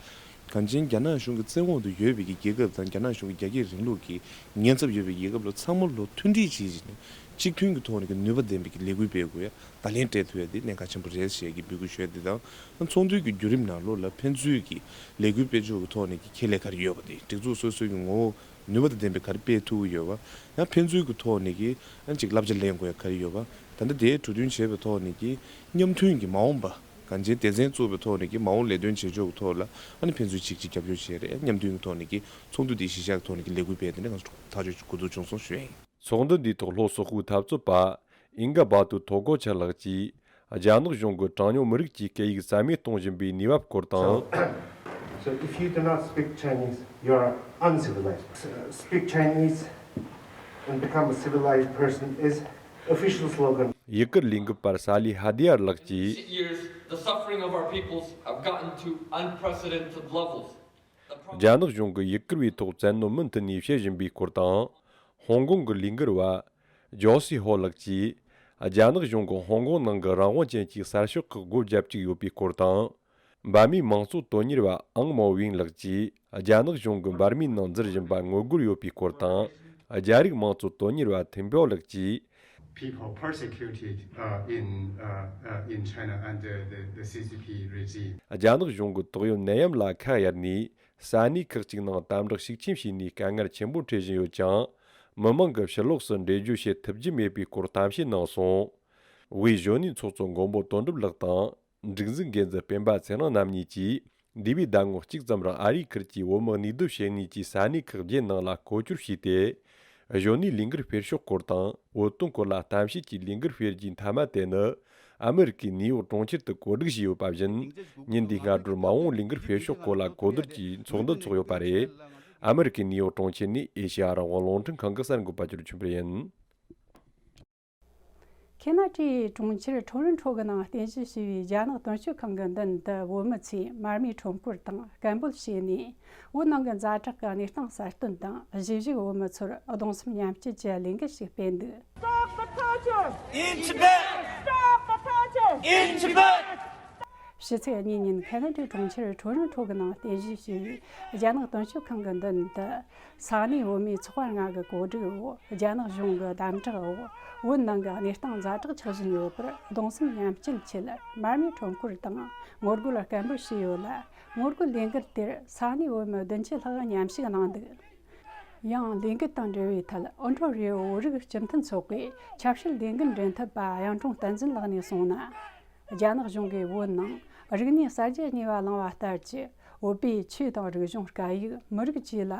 གངས་ཅན་རྒྱ་ནག་གཞུང་གི་བཙན་འོག་ཏུ་ཡོད་པའི་གི་རྒྱལ་ཁབ་དང་། རྒྱ་ནག་གཞུང་གི་རྒྱ་སྐྱེད་རིང་ལུགས་ཀྱི་ཉེན་ཚབས་ཡོད་པའི་རྒྱལ་ཁབ་ལ་ཚང་མ་ལོ་མཐུན་སྒྲིལ་བྱས་བྱས་ནས་གཅིག་མཐུན་གྱི་ཐོག་ནས་ཀྱི་ནུས་པ་ལྡན་པའི་གི་ལས་འགུལ་སྤེལ་དགོས་ཡ། བརྡ་ལན་སྤྲད་ཐུབ་ཡ་དེ་གནད་འགག་ཆེན་པོ་རེད་ཞེས་ཀྱི་འབོད་སྐུལ་ཞུ་ཡ་དེ་དང་། ཚོགས་འདུའི་གི་བརྒྱུད་རིམ་ནང་ལོགས་ལ་ཕན་ཚུན་གྱི་ལས་འགུལ་སྤེལ་ཕྱོགས་ཀྱི་ཐོག་ནས་ཀྱི་ཁེ་ལས་ག་རེ་ཡོད་པ་དེ། སྒྲིག་འཛུགས་སོ་སོའི་གི་ངོ་བོ་ནུས་པ་དང་ལྡན་པའི་ག་རེ་སྤེལ་ཐུབ་ཀྱི་ཡོད་པ། ཡང་ཕན་ཚུན་གྱི་ཐོག་ནས་ཀྱི་ཨ་ནི་ཅིག་བསླབ་བྱ་ལེན་དགོས་ཡ་ག་རེ་ཡོད་པ། ད་ལྟ་དེའི་གྲོས་མཐུན་བྱས་པའི་ཐོག་ནས་ཀྱི་མཉམ་མཐུན་གྱི་མ་འོངས་པ། གངས་ཅན་སྡེ་ཚན་བཙུགས་པའི་ཐོག་ནས་ཀྱི་མ་འོངས་ལས་དོན་བྱེད་ཕྱོགས་ཀྱི་ཐོག་ལ་ཨ་ནི་ཕན་ཚུན་གཅིག་གཅིག་རྒྱབ་སྐྱོར་བྱས་རེད། མཉམ་མཐུན་གྱི་ཐོག་ནས་ཀྱི་ཚོགས་འདུ་འདིའི་གཞི་བཞག་གི་ཐོག་ནས་ཀྱི་ལས་འགུལ་སྤེལ་དེ་འདྲ་ང་ཚོ་ཐག་གཅོད་འགོ་འཛུགས་བྱུང་སོང་ཞུ་ཡ་ཡིན། ཚོགས་འདུ་འདིའི་ཐོག་ལྷོ་སོག་པོའི་འཐབ་རྩོད་པ་ཨིན་ག་བ་ཏུ་ཐོ་གོ་ཆ་ལགས་ཀྱིས། རྒྱ་ནག་གཞུང་གིས་གྲངས་ཉུང་མི་རིགས་ཀྱི་སྐད་ཡིག་རྩ་མེད་གཏོང་བཞིན་པའི་ནུས་བབ་སྐོར་དང་། So, so if you do not speak Chinese, you are uncivilized. S- Speak Chinese and become a civilized person is official slogan. ཡུ་གུར་ལས་འགུལ་པ་ས་ལི་ཧ་དི་ཡར་ལགས་ཀྱིས། Recent years, the suffering of our peoples have gotten to unprecedented levels. The problem རྒྱ་ནག་གཞུང་གིས་ཡུ་གུར་བའི་ཐོག་བཙན་གནོན་མུ་མཐུད་ནས་བྱེད་བཞིན་པའི་སྐོར་དང་། ཧོང་ཀོང་གི་ལས་འགུལ་བ་ཇོ་སི་ཧོ་ལགས་ཀྱིས། རྒྱ་ནག་གཞུང་གིས་ཧོང་ཀོང་ནང་གི་རང་དབང་ཅན་གྱི་གསར་ཤོག་ཁག་སྒོ་བརྒྱབ་བཅུག་ཡོད་པའི་སྐོར་དང་། འབར་མའི་དམངས་གཙོ་དོན་གཉེར་བ་ཨང་མའོ་ཝིང་ལགས་ཀྱིས། རྒྱ་ནག་གཞུང་གིས་འབར་མའི་ནང་འཛུལ་བཞིན་པ་ངོ་རྒོལ་ཡོད་པའི་སྐོར་དང་། རྒྱ་རིགས་དམངས་གཙོ་དོན་གཉེར་བ་ཐིན་པའོ་ལགས་ཀྱིས། People persecuted, uh, in, uh, uh, in China under the, the C C P regime. རྒྱ་ནག་གཞུང་གིས་ཏོག་དབྱིབས་ནད་ཡམས་ལ་ཁ་གཡར་ནས། ས་གནས་ཁག་ཅིག་ནང་དམ་དྲག་ཤུགས་ཆེན་བྱས་ནས་དཀའ་ངལ་ཆེན་པོ་འཕྲད་བཞིན་ཡོད་ཀྱང་། མི་མང་གིས་ཕྱི་ལོགས་སུ་འགྲེལ་བརྗོད་བྱེད་ཐུབ་ཀྱི་མེད་པའི་སྐོར་གཏམ་བཤད་གནང་སོང་། དབུས་གཞོན་ནུའི་ཚོགས་གཙོ་མགོན་པོ་དོན་གྲུབ་ལགས་དང་། སྒྲིག་འཛུགས་འགན་འཛིན་སྤེན་པ་ཚེ་རིང་རྣམ་གཉིས་ཀྱིས། འདས་པའི་ཟླ་ངོ་གཅིག་ཙམ་རིང་ཨ་རིའི་ཁུལ་གྱི་བོད་མི་གནས་སྡོད་བྱེད་གནས་ཀྱི་ས་གནས་ཁག་བརྒྱད་ནང་ལ་སྐོར་སྐྱོད་བྱས་ཏེ། གཞོན་ནུའི་ལས་འགུལ་སྤེལ་ཕྱོགས་སྐོར་དང་། བོད་དོན་སྐོར་ལ་གཏམ་བཤད་ཀྱི་ལས་འགུལ་སྤེལ་རྒྱུའི་མཐའ་མ་དེ་ནི། ཨ་མི་རི་ཀའི་ནིའུ་ཡོག་གྲོང་ཁྱེར་དུ་གོ་སྒྲིག་བྱས་ཡོད་པ་བཞིན། ཉིན་འདིའི་སྔ་དྲོར་མ་འོངས་ལས་འགུལ་སྤེལ་ཕྱོགས་སྐོར་ལ་གོ་བསྡུར་གྱིས་ཚོགས་འདུ་འཚོགས་ཡོད་པ་རེད། ཨ་མི་རི་ཀའི་ནིའུ་ཡོག་གྲོང་ཁྱེར་ནས་ཨེ་ཤེ་ཡ་རང་དབང་རླུང་འཕྲིན་ཁང་གི་གསར་འགོད་པ་ཆོས་སྒྲོན་ཆོས་འཕེལ་ཡིན། ཁེ་ན་ཌའི་གྲོང་ཁྱེར་ཊོ་རོན་ཊོ་གི་ནང་རྟེན་གཞི་བྱས་པའི་རྒྱ་ནག་དོན་གཅོད་ཁང་གི་མདུན་དུ་བོད་མི་ཚོས་མར་མེའི་ཁྲོམ་སྐོར་དང་སྐད་འབོད་བྱས་ནས། བོད་ནང་གི་ཛ་དྲག་གི་གནས་སྟངས་གསལ་སྟོན་དང་། གཞིས་བཞུགས་བོད་མི་ཚོར་གདུང་སེམས་མཉམ་སྐྱེད་ཀྱི་ལས་འགུལ་ཞིག་སྤེལ་འདུག Stop the torture! In Tibet! Stop the torture! In Tibet! ཕྱི་ཚེས་གཉིས་ཉིན་ཁེ་ན་ཌའི་གྲོང་ཁྱེར་ཊོ་རོན་ཊོ་གི་ནང་རྟེན་གཞི་བྱས་པའི་རྒྱ་ནག་དོན་གཅོད་ཁང་གི་མདུན་དུ། ས་གནས་བོད་མིའི་ཚོགས་པ་ལྔ་གི་གོ་སྒྲིག་འོག་རྒྱ་ནག་གཞུང་གི་དམ་དྲག་འོག་བོད་ནང་གི་གནས་སྟངས་ཛ་དྲག་ཆགས་བཞིན་ཡོད་པར་གདུང་སེམས་མཉམ་སྐྱེད་ཆེད་མར་མེའི་ཁྲོམ་སྐོར་དང་ངོ་རྒོལ་སྐད་འབོད་བྱས་ཡོད་ལ། ངོ་རྒོལ་ལས་འགུལ་དེར་ས་གནས་བོད་མི་བདུན་ཅུ་ལྷག་མཉམ་ཞུགས་གནང་འདུག་ཡང་ལས་འགུལ་དང་འབྲེལ་བའི་ཐད། ཨོན་ཊོ་རི་ཡོ་བོད་རིགས་སྤྱི་མཐུན་ཚོགས་པའི་ཆབ་སྲིད་ལས་འགུལ་འབྲེལ་མཐུད་པ་གཡུང་དྲུང་བསྟན་འཛིན་ལགས་ནས་གསུངས་ན། རྒྱ་ནག་གཞུང་གིས་བོད་ནང་རིག་གནས་གསར་བརྗེ་གཉིས་པ་བསླངས་པ་ལྟར་གྱི་ བོད་པའི་ཆོས་དང་རིག་གཞུང་སྐད་ཡིག་མི་རིགས་བཅས་ལ་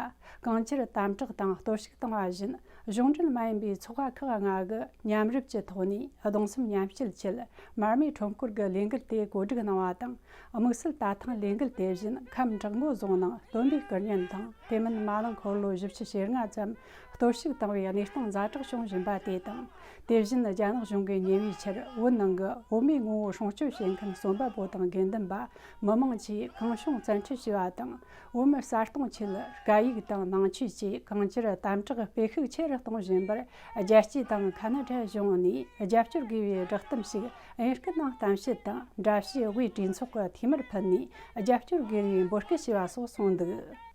གང་ཅིར་དམ་དྲག་དང་གཏོར་བཤིག་བཏང་བ་བཞིན། གཞུང་འབྲེལ་མ་ཡིན་པའི་ཚོགས་པ་ཁག་ལྔ་གི་མཉམ་རུབ་ཀྱི་ཐོག་ནས་གདུང་སེམས་མཉམ་སྐྱེད་ཆེད་མར་མེ་ཁྲོམ་སྐོར་གྱི་ལས་འགུལ་དེ་གོ་སྒྲིག་གནང་བ་དང་། དམིགས་བསལ་ད་ཐེངས་ལས་འགུལ་དེ་བཞིན་ཁམས་བྲག་མགོ་རྫོང་ནང་སྟོན་པའི་སྐུ་བརྙན་དང་། དེ་མིན་མ་ལང་འཁོར་ལོ་བཞི་བཅུ་ཞེ་ལྔ་ཙམ་གཏོར་བཤིག་བཏང་བའི་གནས་སྟངས་ཛ་དྲག་བྱུང་བཞིན་པ་དེ་དང་། དེ་བཞིན་རྒྱ་ནག་གཞུང་གིས་ཉེ་བའི་ཆར་བོད་ནང་གི་བོད་མིའི་ངོ་བོ་སྲུང་སྐྱོབ་བྱེད་མཁན་རྩོམ་པ་པོ་དང་དགེ་འདུན་པ། མི་མང་བཅས་གང་བྱུང་བཙན་ཁྲིད་བྱས་པ་དང་། བོད་མི་གསལ་སྟོང་ཆེད་སྐད་ཡིག་དང་ནང་ཆོས་བཅས་གང་ཅིར་དམ་དྲག་སྤེལ་ཤུགས་ཆེ་རུ་གཏོང་བཞིན་པར། རྒྱལ་སྤྱི་དང་ཁ་ན་ཌ་གཞུང་ནས་རྒྱབ་སྐྱོར་དགོས་པའི་བསྒྲགས་གཏམ་ཞིག་དབྱིན་སྐད་ནང་གཏམ་བཤད་དང་འདྲ་བྱེད་དབུས་གྲོས་ཚོགས་ཀྱི་འཐུས་མིར་ཕུལ་ནས་རྒྱབ་སྐྱོར་དགོས་པའི་འབོད་སྐུལ་བྱས་པ་སོགས་གསུངས་འདུག་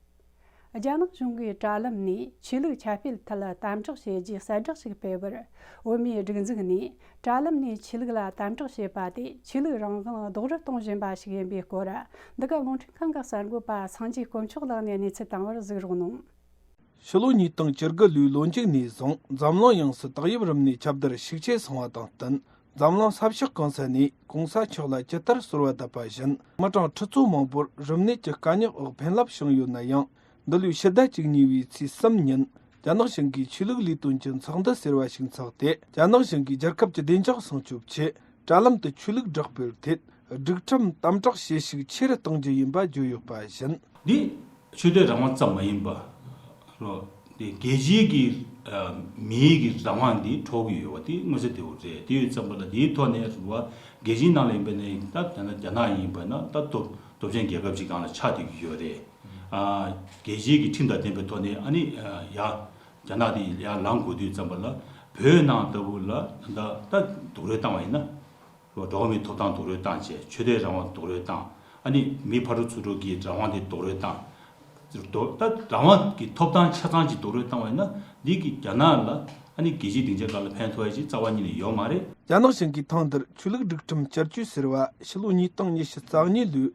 རྒྱ་ནག་གཞུང་གིས་དྲ་ལམ་ནས་ཆོས་ལུགས་ཁྱབ་སྤེལ་ཐད་དམ་དྲག་བྱས་རྗེས་གསལ་བསྒྲགས་ཤིག་སྤེལ་བར། བོད་མིའི་སྒྲིག་འཛུགས་ནས་དྲ་ལམ་ནས་ཆོས་ལུགས་ལ་དམ་དྲག་བྱེད་པ་དེ་ཆོས་ལུགས་རང་དབང་རྡོག་རོལ་གཏོང་བཞིན་པ་ཞིག་ཡིན་པའི་སྐོར། འདི་ག་རླུང་འཕྲིན་ཁང་གི་གསར་འགོད་པ་སངས་རྒྱས་དཀོན་མཆོག་ལགས་ནས་གནས་ཚུལ་བཏང་བར་གཟིགས་རོགས་གནང་། ཕྱི་ལོ་ཉིས་སྟོང་བཅུ་དགུ་ལོའི་ལོ་མཇུག་ནས་བཟུང་འཛམ་གླིང་ཡོངས་སུ་ཏོག་དབྱིབས་རིམས་ནད་ཁྱབ་གདལ་ཤུགས་ཆེ་སོང་བ་དང་བསྟུན། འཛམ་གླིང་ས་ཕྱོགས་གང་ས་ནས་གོང་ས་མཆོག་ལ་ཇི་ལྟར་གསོལ་བ་བཏབ་པ་བཞིན། མི་གྲངས་ཁྲི་ཚོ་མང་པོར་རིམས་ནད་ཀྱི་དཀའ་རྙོག་འོག་ཕན་རླབས་བྱུང་ཡོད་ན་ཡང་། འདི་ལོའི་ཕྱི་ཟླ་བཅུ་གཉིས་པའི་ཚེས་གསུམ་ཉིན། རྒྱ་ནག་གཞུང་གིས་ཆོས་ལུགས་ལས་དོན་གྱི་ཚོགས་འདུ་ཟེར་བ་ཞིག་འཚོགས་ཏེ། རྒྱ་ནག་གཞུང་གིས་རྒྱལ་ཁབ་ཀྱི་བདེ་འཇགས་སྲུང་སྐྱོབ་ཆེད། དྲ་ལམ་དུ་ཆོས་ལུགས་བསྒྲགས་སྤེལ་ཐད། སྒྲིག་ཁྲིམས་དམ་དྲག་བྱེད་ཤུགས་ཆེ་རུ་གཏོང་རྒྱུ་ཡིན་པ་བརྗོད་ཡོད་པ་བཞིན། འདི་ཆོས་དད་རང་དབང་ཙམ་མ་ཡིན་པ། རོ། དེ་རྒྱལ་སྤྱིའི་གི་ཨ་མིའི་གི་རང་དབང་འདི་འཕྲོག་གི་ཡོད་པ་དེ་མངོན་གསལ་དོད་པོ་རེད། དེ་ཡོད་ཙམ་པ་ལ་དེའི་ཐོག་ནས་རེད་བ། རྒྱལ་སྤྱིའི་ནང་ལ་ཡིན་པ་ནས་ད་ད་ནི་རྒྱ་ནག་ཡིན་པ་ན་ད་སྟོབས་སྟོབས་ཆེན་རྒྱལ་ཁབ་ཅིག་སྒང་ལ་ཆགས་བསྡད་ཀྱི་ཡོད་རེད། ཨ་རྒྱལ་སྤྱིའི་གི་ཁྲིམས་དང་ལྡན་པའི་ཐོག་ནས་ཨ་ནི་ཨ་ཡ་རྒྱ་ནག་དེ་ཡར་ལངས་དགོས་དུས་ཙམ་པ་ལ་བོད་ནང་ལྟ་བུ་ལ་ད་ད་རྡོག་རོལ་བཏང་བ་ཡིན་ན། འགྲོ་བ་མིའི་ཐོབ་ཐང་རྡོག་རོལ་བཏང་བྱས། ཆོས་དད་རང་དབང་རྡོག་རོལ་བཏང་། ཨ་ནི་མི་ཕ་དྲུག་ཚུ་དྲུག་གི་རང་དབང་དེ་རྡོག་རོལ་བཏང་། རྡོ་ད་རང་དབང་གི་ཐོབ་ཐང་ཆ་ཚང་ཅིག་རྡོག་རོལ་བཏང་བ་ཡིན་ན། འདི་གི་རྒྱ་ནག་ལ་ཨ་ནི་རྒྱལ་སྤྱིའི་སྡིངས་ཆ་སྒང་ལ་ཕན་ཐོགས་ཡ་ཅིག་རྩ་བ་ཉིད་ནས་ཡོད་མ་རེད། རྒྱ་ནག་གཞུང་གིས་ཐེངས་འདིར་ཆོས་ལུགས་སྒྲིག་ཁྲིམས་བསྐྱར་བཅོས་ཟེར་བ་ཕྱི་ལོ་ཉིས་སྟོང་ཉི་ཤུ་རྩ་གཉིས་ལོའི་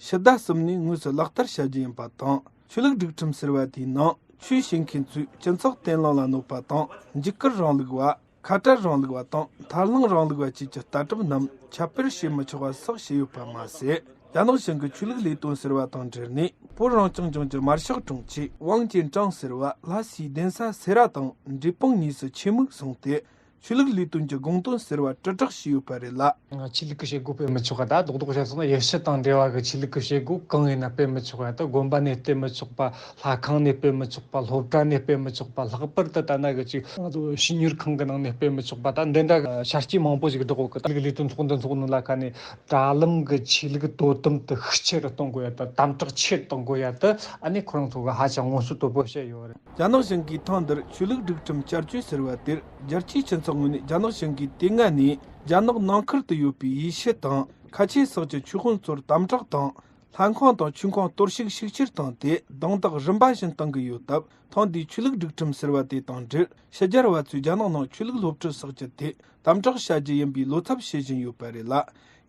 ཕྱི་ཟླ་གསུམ་ནས་དངོས་སུ་ལག་བསྟར་བྱ་རྒྱུ་ཡིན་པ་དང་། ཆོས་ལུགས་སྒྲིག་ཁྲིམས་ཟེར་བ་དེའི་ནང་ཆོས་བྱེད་མཁན་ཚོས་སྤྱི་ཚོགས་བརྟན་ལྷིང་ལ་གནོད་པ་དང་། འཇིགས་སྐུལ་རིང་ལུགས་པ། ཁ་བྲལ་རིང་ལུགས་པ་དང་མཐར་ལྷུང་རིང་ལུགས་པ་བཅས་ཀྱི་ལྟ་གྲུབ་རྣམས་ཁྱབ་སྤེལ་བྱེད་མི་ཆོག་པ་སོགས་བྱས་ཡོད་པ་མ་ཟད། རྒྱ་ནག་གཞུང་གི་ཆོས་ལུགས་ལས་དོན་ཟེར་བ་དང་འབྲེལ་ནས། བོད་རང་སྐྱོང་ལྗོངས་ཀྱི་དམར་ཤོག་དྲུང་ཆེ་ཝང་ཅིན་ཀྲང་ཟེར་བ་ལྷ་སའི་གདན་ས་སེ་ར་དང་འབྲས་སྤུངས་གཉིས་སུ་ཆེད་དམིགས་སོང་སྟེ། ཆོས་ལུགས་ལས་དོན་གྱི་དགོངས་དོན་ཟེར་བ་དྲིལ་བསྒྲགས་བྱས་ཡོད་པ་རེད་ལ། ཆོས་ལུགས་ཀྱི་བྱེད་སྒོ་སྤེལ་མི་ཆོག་པ་དང་། རྡོག་རྡོག་བཤད་སོང་ན་ཡུལ་ཕྱེད་དང་འབྲེལ་བ་གི་ཆོས་ལུགས་ཀྱི་བྱེད་སྒོ་གང་ཡིན་ན་སྤེལ་མི་ཆོག་པ་དང་། དགོན་པ་ནས་སྤེལ་མི་ཆོག་པ། ལྷ་ཁང་ནས་སྤེལ་མི་ཆོག་པ། སློབ་གྲྭ་ནས་སྤེལ་མི་ཆོག་པ། ལྷག་པར་དུ་ད་ནང་གི་ཅིག་ང་ཚོ་བཤེས་གཉེན་ཁང་གི་ནང་ནས་སྤེལ་མི་ཆོག་པ་དང་། འདི་འདྲ་བྱ་སྤྱོད་མང་པོ་ཞིག་སྒྲོག་གི། ད་ལུགས་ལས་དོན་ཚོགས་འདུ་འཚོགས་ནོ་ལ་ཁ་ནས་དྲ་ལམ་གྱི་ཆོས་ལུགས་དོ་དམ་དེ་ཤུགས་ཆེ་རུ་གཏོང་དགོས་ཡ་དང་། དམ་དྲག་ཆེ་རུ་གཏོང་དགོས་ཡ་དེ་ཨ་ནི་ཁོ་རང་ཚོ་གིས་ཧ་ཅང་མངོན་གསལ་དོད་པོ་བཤད་ཡོད་རེད། རྒྱ་ནག་གཞུང་གིས་ཐེངས་འདིར་ཆོས་ལུགས་སྒྲིག་ཁྲིམས་བསྐྱར་བཅོས་ཟེར་བ་དེར། རྒྱལ་སྤྱིའི་སྤྱི་ཚོགས་ངོས་ནས་རྒྱ་ནག་གཞུང་གིས་དེ་སྔ་ནས་རྒྱ་ནག་ནང་ཁུལ་དུ་ཡོད་པའི་ཡེ་ཤུ་དང་ཁ་ཆེ་སོགས་ཀྱི་ཆོས་དཔོན་ཚོར་དམ་དྲག་དང་། ལྷ་ཁང་དང་ཆོས་ཁང་གཏོར་བཤིག་ཤུགས་ཆེར་བཏང་སྟེ། རྡུང་རྡེག་རིམ་པ་བཞིན་གཏོང་གི་ཡོད་སྟབས། ཐེངས་འདིའི་ཆོས་ལུགས་སྒྲིག་ཁྲིམས་ཟེར་བ་དེ་དང་འབྲེལ། ཕྱི་རྒྱལ་བ་ཚོས་རྒྱ་ནག་ནང་ཆོས་ལུགས་སློབ་ཁྲིད་སོགས་ཀྱི་ཐད་དམ་དྲག་བྱ་རྒྱུ་ཡིན་པའི་བློ་འཚབ་བྱེད་བཞིན་ཡོད་པ་རེད་ལ།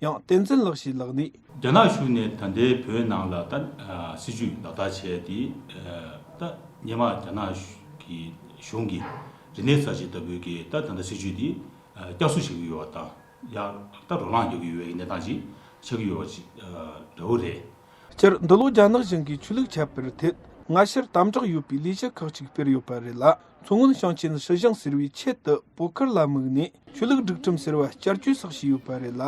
ཡང་བསྟན་འཛིན་ལགས་ཀྱིས་ལགས་ནས། རྒྱ་ནག་གཞུང་ནས་ད་ལྟའི་བོད་ནང་ལ་ད་ཨ་སྲིད་ཇུས་ལག་བསྟར་བྱས་ཏེ། ཨ་ད་སྔོན་མ་རྒྱ་ནག་གི་གཞུང་གིས་རིག་གནས་གསར་བརྗེ་ལྟ་བུའི་གི་ད་ད་ལྟ་སྲིད་ཇུས་འདི་ཨ་བསྐྱར་གསོ་བྱེད་ཀྱི་ཡོད་པ་དང་། ཡང་ད་རོ་ལངས་རྒྱག་གི་ཡོད་པའི་གནས་སྟངས་ཤིག་ཆགས་ཀྱི་ཡོད་པ་ཅིག་ཨ་འདྲ་བོ་རེད། སྤྱིར་འདི་ལོ་རྒྱ་ནག་གཞུང་གིས་ཆོས་ལུགས་ཁྱབ་སྤེལ་ཐད་སྔ་ཕྱིར་དམ་དྲག་ཡོད་པའི་ལས་གཞི་ཁག་ཅིག་སྤེལ་ཡོད་པ་རེད་ལ། མཚོ་སྔོན་ཞིང་ཆེན་སྲིད་གཞུང་ཟེར་བའི་ཆེད་དུ་བོད་ཁུལ་ལ་དམིགས་ནས་ཆོས་ལུགས་སྒྲིག་ཁྲིམས་ཟེར་བ་བསྐྱར་བཅོས་སོགས་བྱས་ཡོད་པ་རེད་ལ།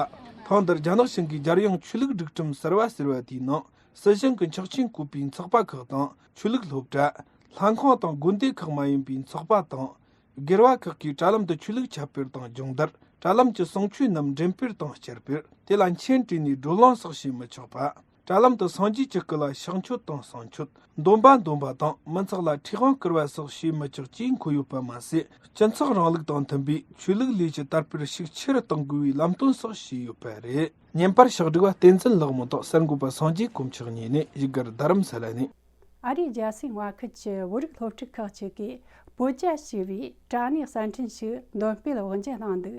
ཐེངས་འདིར་རྒྱ་ནག་གཞུང་གིས་རྒྱལ་ཡོངས་ཆོས་ལུགས་སྒྲིག་ཁྲིམས་གསར་བ་ཟེར་བ་དེའི་ནང་སྲིད་གཞུང་གི་ཆོག་མཆན་བཀོད་པའི་ཚོགས་པ་ཁག་དང་། ཆོས་ལུགས་སློབ་གྲྭ། ལྷ་ཁང་དང་དགོན་སྡེ་ཁག་མ་ཡིན་པའི་ཚོགས་པ་དང་། སྒེར་བ་ཁག་གིས་དྲ་ལམ་དུ་ཆོས་ལུགས་ཁྱབ་སྤེལ་དང་སྦྱོང་བརྡར། དྲ་ལམ་གྱི་གསུང་ཆོས་རྣམས་འགྲེམས་སྤེལ་དང་བསྐྱར་སྤེལ། དེ་ལ་མཆན་བྲིས་ནས་བགྲོ་གླེང་སོགས་བྱེད་མི་ཆོག་པ། དྲ་ལམ་དུ་སངས་རྒྱས་ཀྱི་སྐུ་ལ་ཕྱག་མཆོད་དང་གསུང་ཆོས། འདོན་པ་འདོན་པ་དང་མི་ཚོགས་ལ་མཁྲིས་དབང་བསྐུར་བ་སོགས་བྱེད་མི་ཆོག་ཅེས་འཁོད་ཡོད་པ་མ་ཟད། སྤྱི་ཚོགས་རིང་ལུགས་དང་མཐུན་པའི་ཆོས་ལུགས་ལས་ཀྱི་དར་སྤེལ་ཤུགས་ཆེ་རུ་གཏོང་དགོས་པའི་ལམ་སྟོན་སོགས་བྱས་ཡོད་པ་རེད། བརྙན་པར་ཕྱག་སྒྲིག་པ་བསྟན་འཛིན་ལགས་མོ་དང་གསར་འགོད་པ་སངས་རྒྱས་དཀོན་མཆོག་གཉིས་ནས་བཞུགས་སྒར་རྡ་རམ་ས་ལ་ནས། ཨ་རིའི་རྒྱལ་སའི་མངའ་ཁུལ་གྱི་བོད་རིགས་སློབ་ཕྲུག་ཁག་ཅིག་གིས་བོད་ཇ་ཞེས་པའི་དྲ་གནས་གསར་འཕྲིན་ཞིག་འདོན་སྤེལ་དབུ་འབྱེད་གནང་འདུག་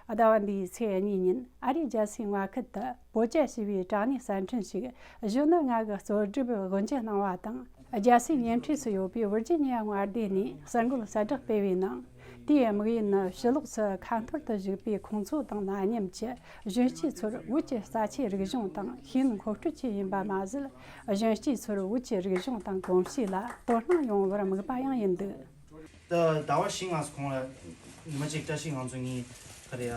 ཟླ་བ་འདིའི་ཚེས་གཉིས་ཉིན་ཨ་རིའི་རྒྱལ་སའི་མངའ་ཁུལ་དུ་བོད་ཇ་ཞེས་པའི་དྲ་གནས་གསར་འཕྲིན་ཞིག་གཞོན་ནུ་ལྔ་གིས་གཙོ་སྒྲུབ་དབུ་འབྱེད་གནང་བ་དང་། རྒྱལ་སའི་ཉེ་འཁྲིས་སུ་ཡོད་པའི་ཝིར་ཇི་ནི་ཡ་མངའ་སྡེ་ནས་གསར་འགོད་གསལ་བསྒྲགས་སྤེལ་བའི་ནང་། དེའི་དམིགས་ཡུལ་ནི་ཕྱི་ལོགས་སུ་ཁ་འཐོར་དུ་བཞུགས་པའི་ཁོང་ཚོ་དང་ན་མཉམ་གྱི་གཞོན་སྐྱེས་ཚོར་བོད་ཀྱི་རྩ་ཆེའི་རིག་གཞུང་དང་ཤེས་ཡོན་མཁོ་སྤྲོད་ཆེད་ཡིན་པ་མ་ཟད། གཞོན་སྐྱེས་ཚོར་བོད་ཀྱི་རིག་གཞུང་དང་གོམས་གཤིས་ལ་དོ་སྣང་ཡོང་བར་དམིགས་པ་ཡང་ཡིན་འདུག་ད་ཟླ་བ་བཞི་ལྔ་ཙམ་གོང་ལ་ཉི་མ་གཅིག་བཀྲ་ཤིས་ང་ཚོ་གཉིས་ག་རེ་ཡ་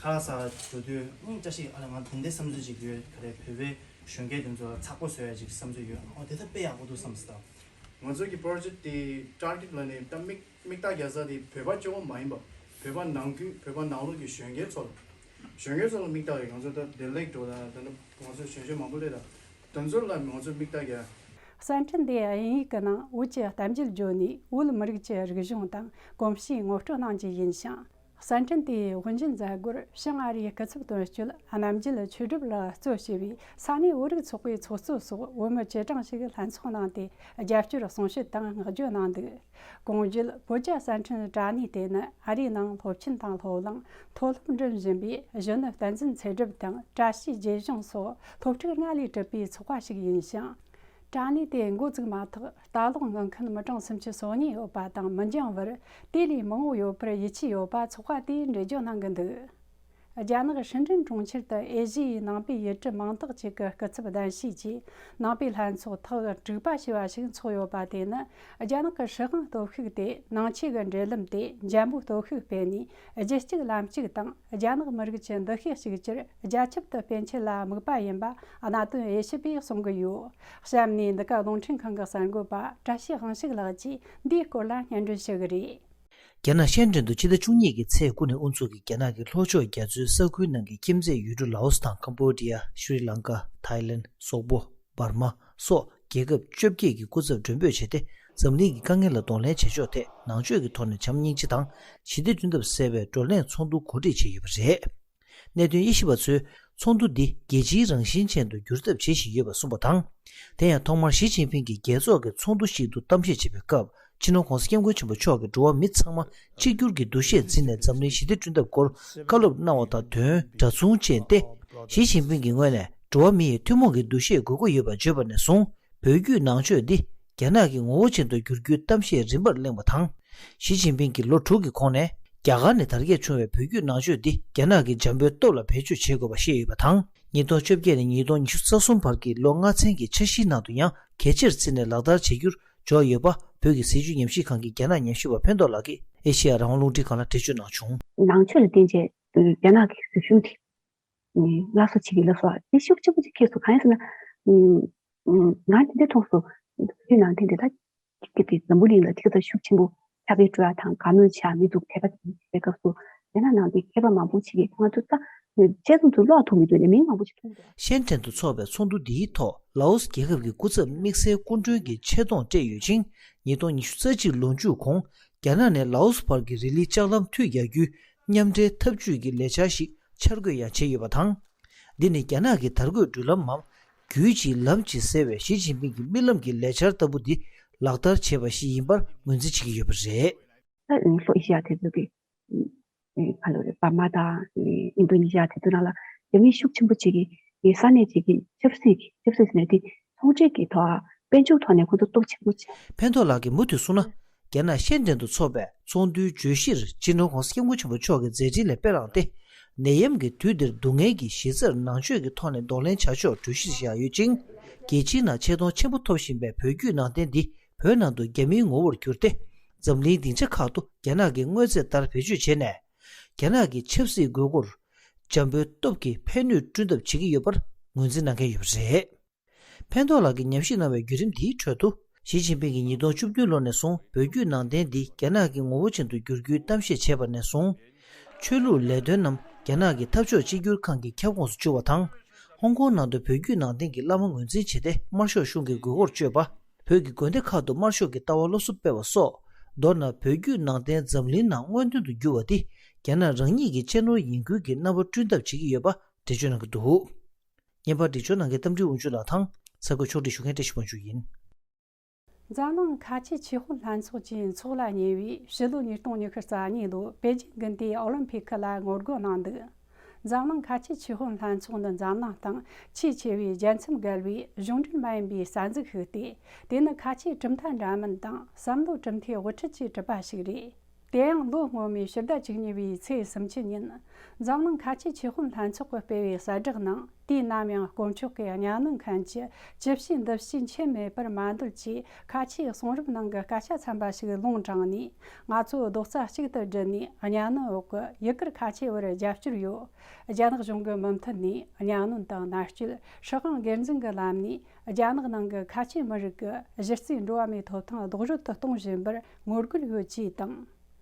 ཁ་ལག་ཟ་འགྲོ་དུས་ཨང་བཀྲ་ཤིས་ཨ་ལ་ང་དེ་འདྲའི་བསམ་ཚུལ་ཅིག་ཡོད། ག་རེ་བོད་པའི་གཞོན་སྐྱེས་དེ་ཚོ་ལ་ཚགས་པར་བཟོ་ཡ་ཅིག་བསམ་ཚུལ་ཡོད། ཨོ་དེ་ད་དཔེ་ཡག་པོ་འདུག་བསམ་སོང་། ད་ང་ཚོ་གི་པོ་རོ་ཇེཀ་དེ་ཊར་གེཊ་ལ་ནི་ད་དམིགས་དམིགས་རྟགས་རྒྱག་ས་དེ་བོད་པ་གཅིག་པོ་མ་ཡིན་པ། བོད་པ་ནང་ཁུལ་བོད་པ་ནང་ལོགས་ཀྱི་གཞོན་སྐྱེས་ཚོ་ལ། གཞོན་སྐྱེས་ཚོ་ལ་དམིགས་རྟགས་ཡོད། ང་ཚོ་ད་བདེ་ལེགས་འགྲོ་ད་ད་ང་ཚོ་གཞོན་གཞོན་མང་པོ་སླེབས་ད་དེ་ཚོ་ལ་ང་ཚོ་དམིགས་རྟགས་རྒྱག་གསར་འཕྲིན་དེ་དབྱིན་ཡིག་གི་ནང་བོད་ཀྱི་གཏམ་རྒྱུད་བརྗོད་ནས་བོད་མི་རིགས་ཀྱི་རིག་གཞུང་དང་གོམས་གཤིས་ངོ་སྤྲོད་གནང་རྒྱུ་ཡིན་ཞིང་། གསར་འཕྲིན་དེའི་དབུ་འབྱེད་མཛད་སྒོར་བྱང་ཨ་རིའི་སྐུ་ཚབ་དོན་གཅོད་རྣམ་རྒྱལ་ཆོས་གྲུབ་ལགས་གཙོས་བྱས་པའི་ས་གནས་བོད་རིགས་ཚོགས་པའི་ཚོགས་གཙོ་སོགས་བོད་མི་སྐྱེས་གྲངས་ཤིག་ལྷན་ཚོགས་གནང་སྟེ་རྒྱབ་སྐྱོར་གསུང་བཤད་དང་བསྔགས་བརྗོད་གནང་འདུག་གོང་བརྗོད་བོད་རྒྱ་གསར་འཕྲིན་དྲ་གནས་དེ་ནི་ཨ་རིའི་ནང་སློབ་ཆེན་དང་སློབ་གླིང་མཐོ་སློབ་འགྲིམ་བཞིན་པའི་གཞོན་ནུ་བསྟན་འཛིན་ཚེ་སྒྲུབ་དང་བཀྲ་ཤིས་རྗེས་གཞུང་སོགས་སློབ་ཕྲུག་ལྔ་ལས་གྲུབ་པའི་ཚོགས་པ་ཞིག་ཡིན་ཞིང་། དྲ་གནས་དེ་འགོ་བཙུགས་མ་ཐག་ལྟ་ཀློག་འགོད་མཁན་མི་གྲངས་སུམ་ཅུ་སོ་གཉིས་ཡོད་པ་དང་མི་འགྱངས་བར་དེ་ལས་མང་བོ་ཡོད་པར་ཡིད་ཆེས་ཡོད་པ་ཚོགས་པ་དེས་འགྲེལ་བརྗོད་གནང་གི་འདུག་རྒྱ་ནག་ཧྲིན་ཀྲིན་གྲོང་ཁྱེར་དུ་ཨེ་ཤི་ཡའི་ནང་པའི་ཡུལ་གྲུ་མང་དག་ཅིག་གི་སྐུ་ཚབ་གདན་ཞུས་ཀྱིས་ནང་པའི་ལྷན་ཚོགས་ཐེངས་དྲུག་པ་ཞེས་པ་ཞིག་འཚོགས་ཡོད་པ་དེ་ནི་རྒྱ་ནག་གི་སྲིད་དབང་སྟོབས་ཤུགས་དེ་ནང་ཆོས་ཀྱི་འབྲེལ་ལམ་དེ་འཇམ་པོའི་སྟོབས་ཤུགས་སྤེལ་ནས་རྒྱུ་གཅིག་ལམ་གཅིག་དང་རྒྱ་ནག་མི་རིགས་ཀྱི་འདུ་ཤེས་གཅིག་གྱུར་རྒྱ་ཁྱབ་ཏུ་སྤེལ་ཆེད་ལ་དམིགས་པ་ཡིན་པ་གནད་དོན་དབྱེ་ཞིབ་པས་གསུང་གི་ཡོད། གཤམ་ནས་འདི་ག་རླུང་འཕྲིན་ཁང་གི་གསར་འགོད་པ་བཀྲ་ཤིས་དབང་ཕྱུག་ལགས་ཀྱིས་འདིའི་སྐོར་ལ་སྙན་སྒྲོན་ཞུ་གི་རེད། རྒྱ་ནག་ཤན་ཀྲེན་དུ་ཕྱི་ཟླ་བཅུ་གཉིས་ཀྱི་ཚེས་དགུ་ནས་དབུ་འཛུགས་ཀྱི་རྒྱ་ནག་གི་ལྷོ་ཕྱོགས་རྒྱ་མཚོའི་ས་ཁུལ་ནང་གི་ཁྱིམ་མཚེས་ཡུལ་གྲུ་ལའོ་སི་དང་ཀམ་པོ་ཌི་ཡ། ཤྲི་ལང་ཀ། ཐའི་ལན། སོག་པོ། འབར་མ་སོགས་རྒྱལ་ཁབ་བཅོ་བརྒྱད་ཀྱི་སྐུ་ཚབ་མགྲོན་འབོད་བྱས་ཏེ། འཛམ་གླིང་གི་དཀའ་ངལ་ལ་གདོང་ལེན་བྱེད་ཕྱོགས་ཐད་ནང་ཆོས་ཀྱི་ཐོག་ནས་བྱམས་སྙིང་རྗེ་དང་ཞི་བདེ་བསྐྲུན་ཐབས་གསལ་བའི་བགྲོ་གླེང་ཚོགས་འདུ་གོ་སྒྲིག་བྱས་ཡོད་པ་རེད། གནད་དོན་དབྱེ་ཞིབ་པ་ཚོས་ཚོགས་འདུ་འདི་རྒྱལ་སྤྱིའི་རང་བཞིན་ཅན་དུ་འགྱུར་ཐབས་བྱེད་བཞིན་ཡོད་པ་གསུངས་པ་དང་། དེ་ཡང་ཐོག་མར་ཞི་ཅིན་ཕིང་གིས་རྒྱལ་ཚོགས་ཀྱི་ཚོགས་འདུ་ཞིག་ཏུ་གཏམ་བཤད་བྱེད་པའི་སྐབས། སྤྱི་ནོར་༧གོང་ས་༧སྐྱབས་མགོན་ཆེན་པོ་མཆོག་གིས་འགྲོ་བ་མི་ཚང་མ་གཅིག་གྱུར་གྱི་འདུ་ཤེས་འཛིན་ནས་འཛམ་གླིང་ཞི་བདེ་བསྐྲུན་ཐབས་སྐོར་བཀའ་སློབ་གནང་བ་དང་དོན་འདྲ་མཚུངས་ཅན་ཏེ། ཞི་ཅིན་ཕིང་གི་ངོས་ནས་འགྲོ་བ་མི་ཡི་ཐུན་མོང་གི་འདུ་ཤེས་དགོས་མཁོ་ཡོད་པ་བརྗོད་པ་ནས་བཟུང་། བོད་བརྒྱུད་ནང་ཆོས་འདི་རྒྱ་ནག་གི་ངོ་བོ་ཅན་དུ་བསྒྱུར་རྒྱུའི་གཏམ་བཤད་རིམ་པར་གླེང་བ་དང་། ཞི་ཅིན་ཕིང་གིས་ལོ་དྲུག་གི་གོང་ནས་རྒྱ་གར་ནས་དར་རྒྱས་བྱུང་བའི་བོད་བརྒྱུད་ནང་ཆོས་འདི་རྒྱ་ནག་གི་འཇམ་པོའི་སྟོབས་ལ་བེད་སྤྱོད་བྱེད་དགོས་པ་བཤད་ཡོད་པ་དང་། ཉིས་སྟོང་བཅོ་བརྒྱད་ནས་ཉིས་སྟོང་ཉི་ཤུ་རྩ་གསུམ་བར་གྱི་ལོ་ལྔ་ཚན་གྱི་འཆར་གཞིའི་ནང་དུ་ཡང་གལ་ཆེར་བརྩིས་ནས་ལག་བསྟར་བྱེད་རྒྱུར་འཇོག་ཡོད་པ། བོད་ཀྱི་སྲིད་བྱུས་ཉམས་ཞིབ་ཁང་གི་རྒྱ་ནག་ཉམས་ཞིབ་པ་ཕན་ཐོགས་ལགས་ཀྱིས་ཨེ་ཤེ་ཡ་རང་དབང་རླུང་འཕྲིན་ཁང་ལ་འགྲེལ་བརྗོད་གནང་བྱུང་། ནང་ཆོས་ལ་བརྟེན་བྱས་རྒྱ་ནག་གི་སྲིད་གཞུང་དེ་སླར་གསོ་བྱེད་ཀྱི་ལབ་སོགས་དེ་ཤུགས་ཆེན་པོ་ཅིག་སྐྱེས་སོང་། གང་ཡིན་ཟེར་ན། ང་དེ་འདྲ་མཐོང་སོང་། བོད་ནང་བསྟན་དེ་ད་ཅིག་གི་དེ་འཛམ་བུ་གླིང་ལ་ཅིག་ད་ཤུགས་ཆེན་པོ་ཁྱབ་སྤེལ་འགྲོ་ཡ་དང་དགའ་མོས་བྱ་མི་འདུག་དད་པ་བྱེད་པའི་སྐབས་སུ་རྒྱ་ནག་ནང་དེ་མཁས་པ་མང་པོ་ཅིག་གིས་ང་ཚོ་ད་བྱས་ཙང་ཚོ་བློ་ཐུག་མི་འདུག་ནས་མིང་མང་པོ་ཞིག་མཐོང་འདུག་ཤན་ཀྲེན་དུ་འཚོགས་པའི་ཚོགས་འདུ་འདིའི་ཐོག་ལའོ་སི་རྒྱལ་ཁབ་ཀྱི་སྐུ་ཚབ་དམིགས་བསལ་སྐུ་མགྲོན་གྱི་ཆེ་མཐོང་སྤྲད་ཡོད་ཅིང་། ཉིས་སྟོང་ཉི་ཤུ་རྩ་གཅིག་ལོ་མཇུག་གོང་རྒྱ་ནག་ནས་ལའོ་སི་བར་གྱི་རི་ལིའི་ལྕགས་ལམ་མཐུད་རྒྱག་རྒྱུའི་མཉམ་འབྲེལ་འཐབ་ཇུས་ཀྱི་ལས་འཆར་ཞིག་འཆར་འགོད་ཡང་བྱས་ཡོད་པ་དང་། འདི་ནི་རྒྱ་ནག་གི་དར་གོས་འགྲུལ་ལམ་མམ། རྒྱུད་གཅིག་ལམ་གཅིག་ཟེར་བའི་ཞི་ཅིན་ཕིང་གི་རྨི་ལམ་གྱི་ལས་འཆར་ལྟ་བུ་འདི་ལག་བསྟར་བྱས་པ་ཞིག་ཡིན་པར་ངོས་འཛིན་བྱེད་ཀྱི་ཡོད་པ་རེད། ད་ལྷོ་ཨེ་ཤི་ཡ་དེ་ཚོ་གི་ཨེ་ག་ལོ་རེད། འབར་མ་དང་ཨེ་ཨིན་ཌོ་ནེ་ཤི་ཡ་དེ་ཚོ་ནང་ལ་རྒྱ་མི་ཤུགས་ཆེན་པོ་ཅིག་གིས་ཨེ་ས་གནས་ཅིག་གི་ཆབ་སྲིད་ཀྱི་ཆབ་སྲིད་ཟེར་ནས་དེ་ཚོང་འབྲེལ་གྱི་ཐོག་དཔལ་འབྱོར་ཐོག་ནས་ཁོ་ཚོ་སྟོབས་ཆེན་པོ་ཆགས། ཕན་ཐོགས་ལགས་ཀྱིས་མུ་མཐུད་གསུངས་ན། རྒྱ་ནག་ཤན་ཀྲེན་དུ་འཚོགས་པའི་ཚོགས་འདུའི་བརྗོད་གཞིར་སྤྱི་ནོར་༧གོང་ས་༧སྐྱབས་མགོན་ཆེན་པོ་མཆོག་གིས་མཛད་འཕྲིན་ལས་དཔེ་བླངས་ཏེ། ནད་ཡམས་ཀྱི་དུས་འདིར་སྡུག་བསྔལ་གྱི་གཞི་རྩར་ནང་ཆོས་ཀྱི་ཐོག་ནས་གདོང་ལེན་བྱ་ཕྱོགས་གྲོས་གཞིར་བཞག་ཡོད་ཅིང་། རྒྱལ་སྤྱིའི་ནང་ཆེ་མཐོང་ཆེན་པོ་ཐོབ་བཞིན་པའི་བོད་བརྒྱུད་ནང་བསྟན་འདི་བོད་ནང་དུ་རྒྱ་མིའི་ངོ་བོར་གྱུར་ཏེ། འཛམ་གླིང་སྡིངས་ཆ་ཁག་ཏུ་རྒྱ་ནག་གི་དངོས་རྫས་ལྟར་བེད་སྤྱོད་བྱས་ནས། རྒྱ་ནག་གི་ཆབ་སྲིད་དགོས་མཁོར་འཇམ་པོའི་སྟོབས་ཀྱིས་ཕན་ནུས་བསྐྲུན་ཐབས་བྱེད་ཀྱི་ཡོད་པར་ངོས་འཛིན་གནང་མཁན་ཡོད་པ་རེད། ཕན་ཐོགས་ལགས་ཀྱིས་ཉམས་ཞིབ་གནང་བའི་བརྒྱུད་རིམ་འདིའི་ཁྲོད་དུ། ཞི་ཅིན་ཕིང་གིས་ཉིས་སྟོང་བཅུ་བདུན་ལོ་ནས་བཟུང་བོད་བརྒྱུད་ནང་བསྟན་འདི་རྒྱ་ནག་གི་ངོ་བོ་ཅན་དུ་བསྒྱུར་རྒྱུའི་གཏམ་བཤད་བྱས་པ་ནས་བཟུང་། ཆོས་ལུགས་ལས་དོན་རྣམས་རྒྱ་ནག་གི་འཐབ་ཕྱོགས་གཅིག་གྱུར་ཁང་གི་ཁྱབ་ཁོངས་སུ་བཅུག་པ་དང་། ཧོང་ཀོང་ནང་དུ་བོད་བརྒྱུད་ནང་བསྟན་གྱི་བླ་མ་ངོས་འཛིན་བྱས་ཏེ་དམར་ཤོག་གཞུང་གི་དགོས་མཁོར་བཅོས་པ། བོད་ཀྱི་དགོན་སྡེ་ཁག་ཏུ་དམར་ཤོག་གི་ལྟ་བ་སློབ་གསོ་སྤེལ་བ་སོགས། མདོར་ན་བོད་བརྒྱུད་ནང་བསྟན་འཛམ་གླིང་ནང་སྔོན་ཐོན་དུ་འགྱུར་བ་འདི་རྒྱ་ནག་རང་ཉིད་ཀྱི་གཅེས་ནོར་ཡིན་ཁུལ་གྱི་རྣམ་པ་བསྐྲུན་ཐབས་བྱེད་ཀྱི་ཡོད་པ་འགྲེལ་བརྗོད་གནང་གི་འདུག་བརྙན་པར་འབྲི་སྦྱོར་གནང་མཁན་རྟ་མགྲིན་དབང་ཕྱུག་ལགས་དང་། གསར་འགོད་ཕྱོགས་སྒྲིག་ཞུ་མཁན་བཀྲ་ཤིས་དབང་ཕྱུག་ཡིན། འཛམ་གླིང་ཁ་ཆེ་ཆོས་དཔོན་ལྷན་ཚོགས་ཀྱིས་འཚོགས་ལ་ཉེ་བའི་ཕྱི་ལོ་ཉིས་སྟོང་ཉི་ཤུ་རྩ་གཉིས་ལོའི་པེ་ཅིང་དགུན་དུས་ཨོ་ལིམ་ཕིག་ལ་ངོ་རྒོལ་གནང་འདུག་འཛམ་གླིང་ཁ་ཆེ་ཆོས་དཔོན་ལྷན་ཚོགས་ནི་འཛམ་གླིང་སྟེང་ཆེས་ཆེ་བའི་རྒྱལ་མཚམས་བརྒལ་བའི་གཞུང་འབྲེལ་མ་ཡིན་པའི་རྩ་འཛུགས་ཤིག་སྟེ། དེ་ནི་ཁ་ཆེའི་གྲུབ་མཐའ་འདྲ་མིན་དང་བསམ་བློ་གྲུབ་མཐའི་དབུ་ཁྲིད་ཀྱིས་གྲུབ་པ་ཞིག་རེད། དེ་ཡང་ལོ་སྔོན་མའི་ཕྱི་ཟླ་བཅུ་གཉིས་པའི་ཚེས་སུམ་ཅུ་ཉིན། འཛམ་གླིང་ཁ་ཆེ་ཆོས་དཔོན་ལྷན་ཚོགས་ཀྱིས་སྤེལ་བའི་གསལ་བསྒྲགས་ནང་། དུས་ནམ་ཡང་དཀོན་མཆོག་གིས་གཉའ་གནོན་མཁན་གྱི་ཅི་བྱེད་འདི་བྱེད་འཆད་མེད་པར་མ་འདོད་ཅེས། ཁ་ཆེའི་གསུང་རབ་ནང་གི་སྐད་ཆ་ཚན་པ་ཞིག་ལུང་དྲངས་ནས། ང་ཚོ་རྡོག་རྩ་གཅིག་ཏུ་བསྒྲིལ་ནས་གཉའ་གནོན་འོག་གི་ཡུ་གུར་ཁ་ཆེ་བར་རྒྱབ་སྐྱོར་ཡོད། རྒྱ་ནག་གཞུང་གི་མུ་མཐུད་ནས་གཉའ་གནོན་དང་མནར་གཅོད། སྲིད་དབང་སྒེར་འཛིན་གྱི་ལམ་ནས་རྒྱ་ནག་ནང་གི་ཁ་ཆེ་མི་རིགས་ཀྱི་གཞི་རྩའི་འགྲོ་བ་མིའི་ཐོབ་ཐང་རྡོག་རོལ་དུ་གཏོང་བཞིན་པར་ངོ་རྒོལ་ཡོད་ཅེས་དང་།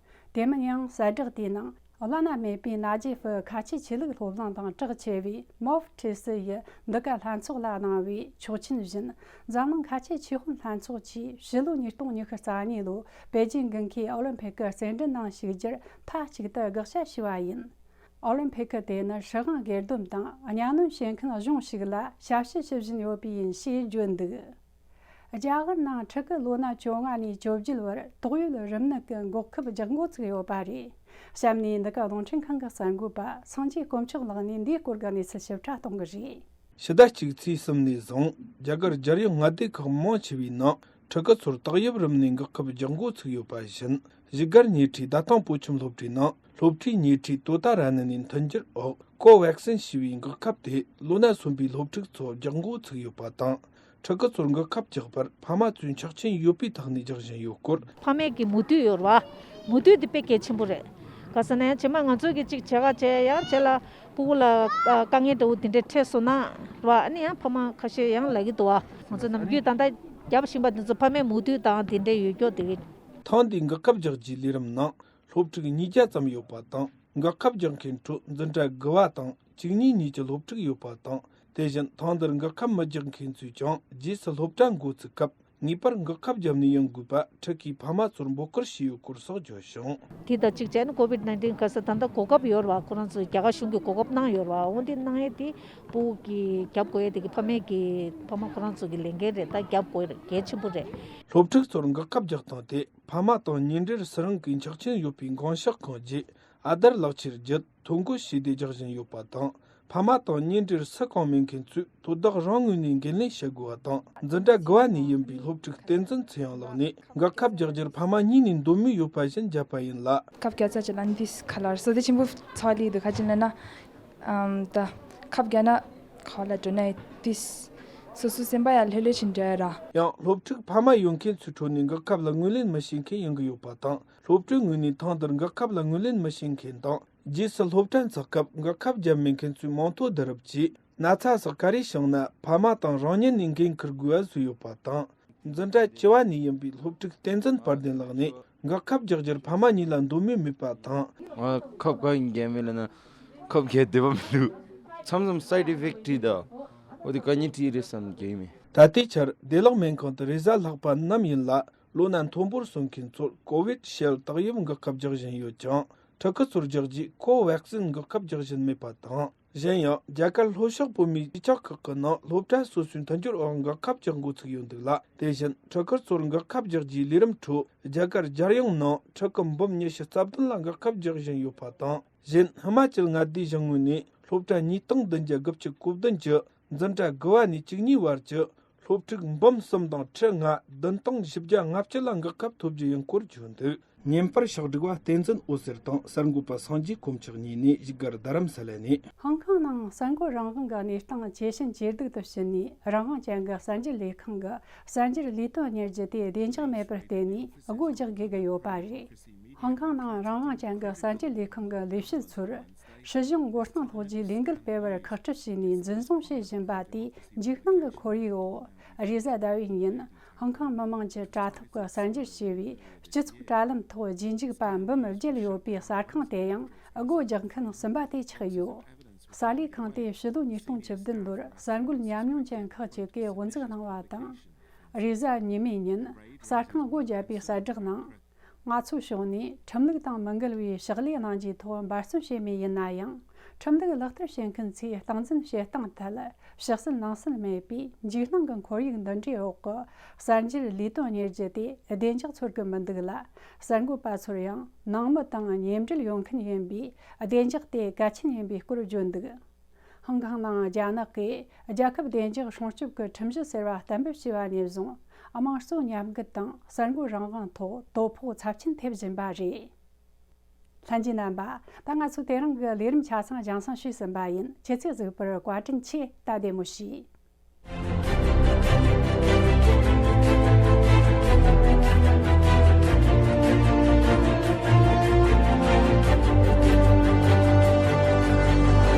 དེ་མིན་ཡང་གསལ་བསྒྲགས་དེའི་ནང་། བླ་ན་མེད་པའི་ན་ཇེ་ཧྥི་ཁ་ཆེ་ཆོས་ལུགས་སློབ་གླིང་དང་གྲགས་ཆེ་བའི་མོབ་ཁྲི་སི་ཡི་འདུ་ཁང་ལྷན་ཚོགས་ལ་གནང་བའི་ཆོག་མཆན་བཞིན། འཛམ་གླིང་ཁ་ཆེ་ཆོས་དཔོན་ལྷན་ཚོགས་ཀྱིས་ཕྱི་ལོ་ཉིས་སྟོང་ཉི་ཤུ་རྩ་གཉིས་ལོའི་པེ་ཅིང་དགུན་ཁའི་ཨོ་ལིམ་ཕིག་གི་རྩེད་འགྲན་ནང་ཞུགས་རྒྱུར་མཐའ་གཅིག་ཏུ་དགག་བྱ་ཞུས་པ་ཡིན། ཨོ་ལིམ་ཕིག་དེ་ནི་སྲིད་དབང་སྒེར་སྡོམ་དང་གཉའ་གནོན་བྱེད་མཁན་གཞུང་ཞིག་ལ་ཞབས་ཕྱི་ཞུ་བཞིན་ཡོད་པས་ཡིན་ཞེས་བརྗོད་འདུག། རྒྱ་གར་ནང་ཕྲུ་གུ་ལོ་ན་བཅོ་ལྔ་ནས་བཅོ་བརྒྱད་བར་དོགས་ཡོད་རིམས་ནད་ཀྱི་འགོག་ཁབ་རྒྱག་འགོ་ཚུགས་ཡོད་པ་རེད། གཤམ་ནས་འདི་ག་རླུང་འཕྲིན་ཁང་གི་གསར་འགོད་པ་སངས་རྒྱས་དཀོན་མཆོག་ལགས་ནས་འདིའི་སྐོར་གྱི་གནས་ཚུལ་ཞིབ་ཕྲ་གཏོང་གི་རེད། ཕྱི་ཟླ་གཅིག་ཚེས་གསུམ་ནས་བཟུང་རྒྱ་གར་རྒྱལ་ཡོངས་མངའ་སྡེ་ཁག་མང་ཆེ་བའི་ནང་ཕྲུ་གུ་ཚོར་ཏོག་དབྱིབས་རིམས་ནད་འགོག་ཁབ་རྒྱག་འགོ་ཚུགས་ཡོད་པ་བཞིན། བཞུགས་སྒར་ཉེ་འཁྲིས་ཟླ་ཐང་བོད་ཁྱིམ་སློབ་གྲྭའི་ནང་སློབ་ཁྲིད་ཉེ་འཁྲིས་དོ་ཏཱ་ར་ནན་ནས་མཐུན་འགྱུར་འོག་ཀོ་ཝེག་སིན་ཞེས་པའི་འགག་ཁབ་དེ་ལོ་ན་སོན་པའི་སློབ་ཕྲུག་ཚོར་རྒྱག་འགོ་ཚུགས་ཡོད་པ་དང་། ཕྲུ་གུ་ཚོར་འགག་ཁབ་རྒྱག་པར་ཕ་མ་ཚོས་འཁྲབ་ཆེན་ཡོད་པའི་ཐོག་ནས་རྒྱག་བཞིན་ཡོད་སྐོར། ཕ་མས་ཀྱི་མོས་མཐུན་ཡོད་རེད་བ། མོས་མཐུན་དེ་དཔེ་གལ་ཆེན་པོ་རེད། ག་ཟེར་ན་ཡང་རྗེས་མ་ང་ཚོས་ཀྱི་གཅིག་བྱེད་ག་བྱས་ཡང་རྗེས་ལ་ཕྲུ་གུ་ལ་དཀའ་ངལ་འདྲ་བོ་དེ་འདྲ་འཕྲད་སོང་ན་རེད་བ། ཨ་ནི་ཡང་ཕ་མ་ཁ་ཤས་ཡང་ལབ་ཀྱི་འདུག་བ། ང་ཚོ་ནམ་རྒྱུན་ད་ལྟ་རྒྱབ་བཞིན་པ་འདི་ཚོ་ཕ་མའི་མོས་མཐུན་དང་དེ་འདྲ་ཡོད་སྐྱོ་དེ་རེད། ཐེངས་འདིའི་འགག་ཁབ་རྒྱག་རྒྱུའི་ལས་རིམ་ནང་སློབ་ཕྲུག་ཉིས་བརྒྱ་ཙམ་ཡོད་པ་དང་། འགག་ཁབ་རྒྱག་མཁན་ཁྲོད་འཛིན་གྲྭ་དགུ་བ་དང་བཅུ་གཉིས་གཉིས་ཀྱི་སློབ་ཕྲུག་ཡོད་པ་དང་། དེ་བཞིན་ཐེངས་འདིར་འགག་ཁབ་མི་རྒྱག་མཁན་ཚོས་ཀྱང་རྗེས་སུ་སློབ་གྲྭ་འགོ་ཚུགས་སྐབས་ངེས་པར་འགག་ཁབ་བརྒྱབ་ནས་ཡོང་དགོས་པ་ཕྲུ་གུའི་ཕ་མ་ཚོར་འབོད་སྐུལ་བྱས་ཡོད་སྐོར་སོགས་བརྗོད་བྱུང་། དེ་དང་གཅིག་བྱས་ན་ཀོ་བིད་ནའིན་ཊིན་ག་ས་ད་ལྟ་གོ་སྐབས་ཡོད་རེད་བ། ཁོ་རང་ཚོས་རྒྱ་གར་གཞུང་གིས་གོ་སྐབས་གནང་ཡོད་རེད་བ། འོན་ཏེ་གནང་ཡས་དེ་ཕྲུ་གུ་གིས་རྒྱབ་དགོས་ཡས་དེ་གི་ཕ་མས་ཀྱི་ཕ་མ་ཁོ་རང་ཚོ་གི་ལས་འགན་རེད། ད་རྒྱབ་དགོས་རེད། གལ་ཆེན་པོ་རེད། སློབ་ཕྲུག་ཚོར་འགག་ཁབ་རྒྱག་སྟངས་དེ་ཕ་མ་དང་ཉེ་འབྲེལ་སུ་རང་གིས་འཁྲབ་ཆེན་ཡོད་པའི་འགོག་བཤགས་ཁང་བརྒྱུད་ཨ་དར་ལག་ཁྱེར་བརྒྱུད་ཐོ་འགོད་བྱས་ཏེ་རྒྱག་བཞིན་ཡོད་པ་དང་། ཕ་མ་དང་ཉེ་འབྲེལ་སུ་གང་མེད་མཁན་ཚོས་དོ་བདག་རང་ངོས་ནས་འགན་ལེན་བྱེད་དགོས་པ་དང་། འཛིན་གྲྭ་དགུ་བ་ནས་ཡིན་པའི་སློབ་ཕྲུག་བསྟན་འཛིན་ཚེ་དབྱངས་ལགས་ནས་འགག་ཁབ་རྒྱག་རྒྱུར་ཕ་མ་གཉིས་ནས་འདོད་མོས་ཡོད་པ་བཞིན་བརྒྱབ་པ་ཡིན་ལ། ཁབ་རྒྱག་ཚར་རྗེས་ལ་འདི་ཁ་ལར་བསོད་བདེ་ཆེན་པོ་ཚོར་ལི་འདུག་ཁ་ཅིག་ལབ་ན། ཨམ་ད་ཁབ་རྒྱག་ན་ག་ལ་འགྲོ་ན་ཡི་ཏིས་སོ་སོ་སེམས་པ་ཡང་ལྷོད་ལྷོད་ཅིག་འདྲ་ར། ཡང་སློབ་ཕྲུག་ཕ་མ་ཡོད་མཁན་ཚོའི་ཁྲོད་ནས་འགག་ཁབ་ལ་ངོས་ལེན་མི་བྱེད་མཁན་ཡོང་གི་ཡོད་པ་དང་། སློབ་གྲྭའི་ངོས་ནས་ཐེངས་འདིར་འགག་ཁབ་ལ་ངོས་ལེན་མི་བྱེད་མཁན་དང་། རྗེས་སུ་སློབ་གྲྭ་འཚོགས་སྐབས་འགག་ཁབ་བརྒྱབ་མེད་མཁན་ཚོས་མིང་ཐོ་བསྡུ་རུབ་ཀྱིས་ན་ཚ་སོགས་ག་རེ་བྱུང་ན་ཕ་མ་དང་རང་ཉིད་ནས་འགན་འཁུར་དགོས་པ་བཟོས་ཡོད་པ་དང་། འཛིན་གྲྭ་བཅུ་བ་ནས་ཡིན་པའི་སློབ་ཕྲུག་བསྟན་འཛིན་དཔལ་ལྡན་ལགས་ནས་འགག་ཁབ་རྒྱག་རྒྱུར་ཕ་མ་གཉིས་ལ་འདོད་མོས་མེད་པ་དང་། ང་ཁབ་ག་ཡིན་རྒྱག་མེད་ལ་ན་ཁབ་རྒྱག་བདེ་བ་མི་འདུག་མཚམས་མཚམས་སའིད་ཨི་ཕེག་ཊི་བྲིས་ད། འོ་དེ་ག་ཉིད་བྲིས་རེད་བསམ་རྒྱག་ཡིན་མེད། ད་ལྟའི་ཆར་བདེ་བླག་སྨན་ཁང་དུ་རེས་གཟའ་ལྷག་པ་ནམ་ཡིན་ལ་ལོ་ན་མཐོན་པོར་སོན་མཁན་ཚོར་ཀོ་ཝིད་ཤེལ་ཏོག་དབྱིབས་འགག་ཁབ་རྒྱག་བཞིན་ཡོད་ཀྱང་། ཕྲུ་གུ་ཚོར་རྒྱག་རྒྱུའི་ཀོ་ཝེག་སིན་འགག་ཁབ་རྒྱག་བཞིན་མེད་པ་དང་། གཞན་ཡང་རྒྱ་གར་ལྷོ་ཕྱོགས་བོད་མིའི་སྤྱི་ཁྱབ་ཁག་གི་ནང་སློབ་གྲྭ་སོ་སོའི་མཐུན་སྦྱོར་འོག་འགག་ཁབ་རྒྱག་འགོ་ཚུགས་ཡོད་འདུག་ལ། དེ་བཞིན་ཕྲུ་གུ་ཚོར་འགག་ཁབ་རྒྱག་རྒྱུའི་ལས་རིམ་ཁྲོད་རྒྱ་གར་རྒྱལ་ཡོངས་ནང་ཕྲུ་གུ་འབུམ་ཉི་ཤུ་རྩ་བདུན་ལ་འགག་ཁབ་རྒྱག་བཞིན་ཡོད་པ་དང་། གཞན་ཧི་མ་ཅལ་མངའ་སྡེའི་གཞུང་ངོས་ནས་སློབ་གྲྭ་ཉིས་སྟོང་བདུན་བརྒྱ་དགུ་བཅུ་གོ་བདུན་གྱི་འཛིན་གྲྭ་དགུ་བ་ནས་བཅུ་གཉིས་བར་གྱི་སློབ་ཕྲུག་འབུམ་གསུམ་དང་ཁྲི་ལྔ་བདུན་སྟོང་བཞི་བརྒྱ་ལྔ་བཅུ་ལ་འགག་ཁབ་ཐོབ་རྒྱུ་ཡིན་སྐོར་བརྗོད་འདུག་བརྙན་པར་ཕྱག་སྒྲིག་པ་བསྟན་འཛིན་འོད་ཟེར་དང་གསར་འགོད་པ་སངས་རྒྱས་དཀོན་མཆོག་གཉིས་ནས་བཞུགས་སྒར་རྡ་རམ་ས་ལ་ནས། ཧང་ཀང་ནང་གསར་འགོད་རང་དབང་གི་གནས་སྟངས་ཇེ་ཞན་ཇེ་སྡུག་ཏུ་ཕྱིན་ནས། རང་དབང་ཅན་གྱི་གསར་འགྱུར་ལས་ཁང་གི་གསར་འགྱུར་ལས་དོན་གཉེར་རྒྱུ་དེ་བདེ་འཇགས་མེད་པར་བརྟེན་ནས་སྒོ་རྒྱག་དགོས་ཀྱི་ཡོད་པ་རེད། ཧང་ཀང་ནང་རང་དབང་ཅན་གྱི་གསར་འགྱུར་ལས་ཁང་གི་ལས་བྱེད་ཚོར། སྲིད་གཞུང་མགོ་རྟིང་སློག་རྒྱུའི་ལས་འགུལ་སྤེལ་བར་ཁག་ཁྲིད་བྱས་ནས་འཛིན་བཟུང་བྱེད་བཞིན་པ་དེས་འཇིགས་སྣང་གི་ཁོར་ཡུག་འོག་རེས་གཟའ་ཟླ་བའི་ཉིན་ཧང་ཀང་མི་དམངས་ཀྱི་དྲ་ཐོག་གི་གསར་འགྱུར་ཞེས་པའི་སྤྱི་ཚོགས་དྲ་ལམ་ཐོག་རྗེས་འཇུག་པ་འབུམ་བརྒྱད་ཡོད་པའི་གསར་ཁང་དེ་ཡང་སྒོ་རྒྱག་མཁན་གསུམ་པ་དེ་ཆགས་ཡོད། གསར་ལས་ཁང་དེ་ཕྱི་ལོ་ཉིས་སྟོང་བཅུ་བདུན་ལོར་གསར་འགོད་ཉམས་མྱོང་ཅན་ཁག་ཅིག་གིས་དབུ་འཛུགས་གནང་བ་དང་། རེས་གཟའ་ཉི་མའི་ཉིན་གསར་ཁང་སྒོ་བརྒྱབ་པའི་གསལ་བསྒྲགས་ནང་། ང་ཚོའི་ཕྱོགས་ནས་ཁྲིམས་ལུགས་དང་མི་འགལ་བའི་ཕྱག་ལས་གནང་རྒྱུའི་ཐོག་འབད་བརྩོན་བྱེད་མུས་ཡིན་ན་ཡང་། ཁྲིམས་ལུགས་ལག་བསྟར་བྱེད་མཁན་ཚོས་སྟངས་འཛིན་བྱེད་སྟངས་ཐད་ཕྱི་གསལ་ནང་གསལ་མེད་པའི་འཇིགས་སྣང་གི་ཁོར་ཡུག་འདི་འདྲའི་འོག་གི་གསར་འགྱུར་ལས་དོན་གཉེར་རྒྱུ་དེ་བདེ་འཇགས་ཚོར་གི་མི་འདུག་ལ། གསར་འགོད་པ་ཚོར་ཡང་ནང་མི་དང་ཉེ་འབྲེལ་ཡོད་མཁན་ཡིན་པས་བདེ་འཇགས་དེ་གལ་ཆེན་ཡིན་པའི་སྐོར་བརྗོད་འདུག། ཧང་ཀང་ནང་རྒྱ་ནག་གིས་རྒྱལ་ཁབ་བདེ་འཇགས་སྲུང་སྐྱོབ་ཀྱི་ཁྲིམས་གཞི་ཟེར་བ་གཏན་འབེབས་བྱས་པ་ནས་བཟུང་། དམངས་གཙོ་ཉམས་རྒུད་དང་གསར་འགོད་རང་དབང་ཐོག་དོ་ཕོག་ཚབས་ཆེན་ཐེབས་བཞིན་པ་རེད། ལྷན་རྒྱས་རྣམ་པ། ད་ང་ཚོ་དེ་རིང་གི་ལས་རིམ་ཆ་ཚང་རྒྱང་སྲིང་ཞུས་ཟིན་པ་ཡིན། ཁྱེད་ཚོས་གཟིགས་པར་བཀའ་དྲིན་ཆེ། ད་བདེ་མོ་བྱོས།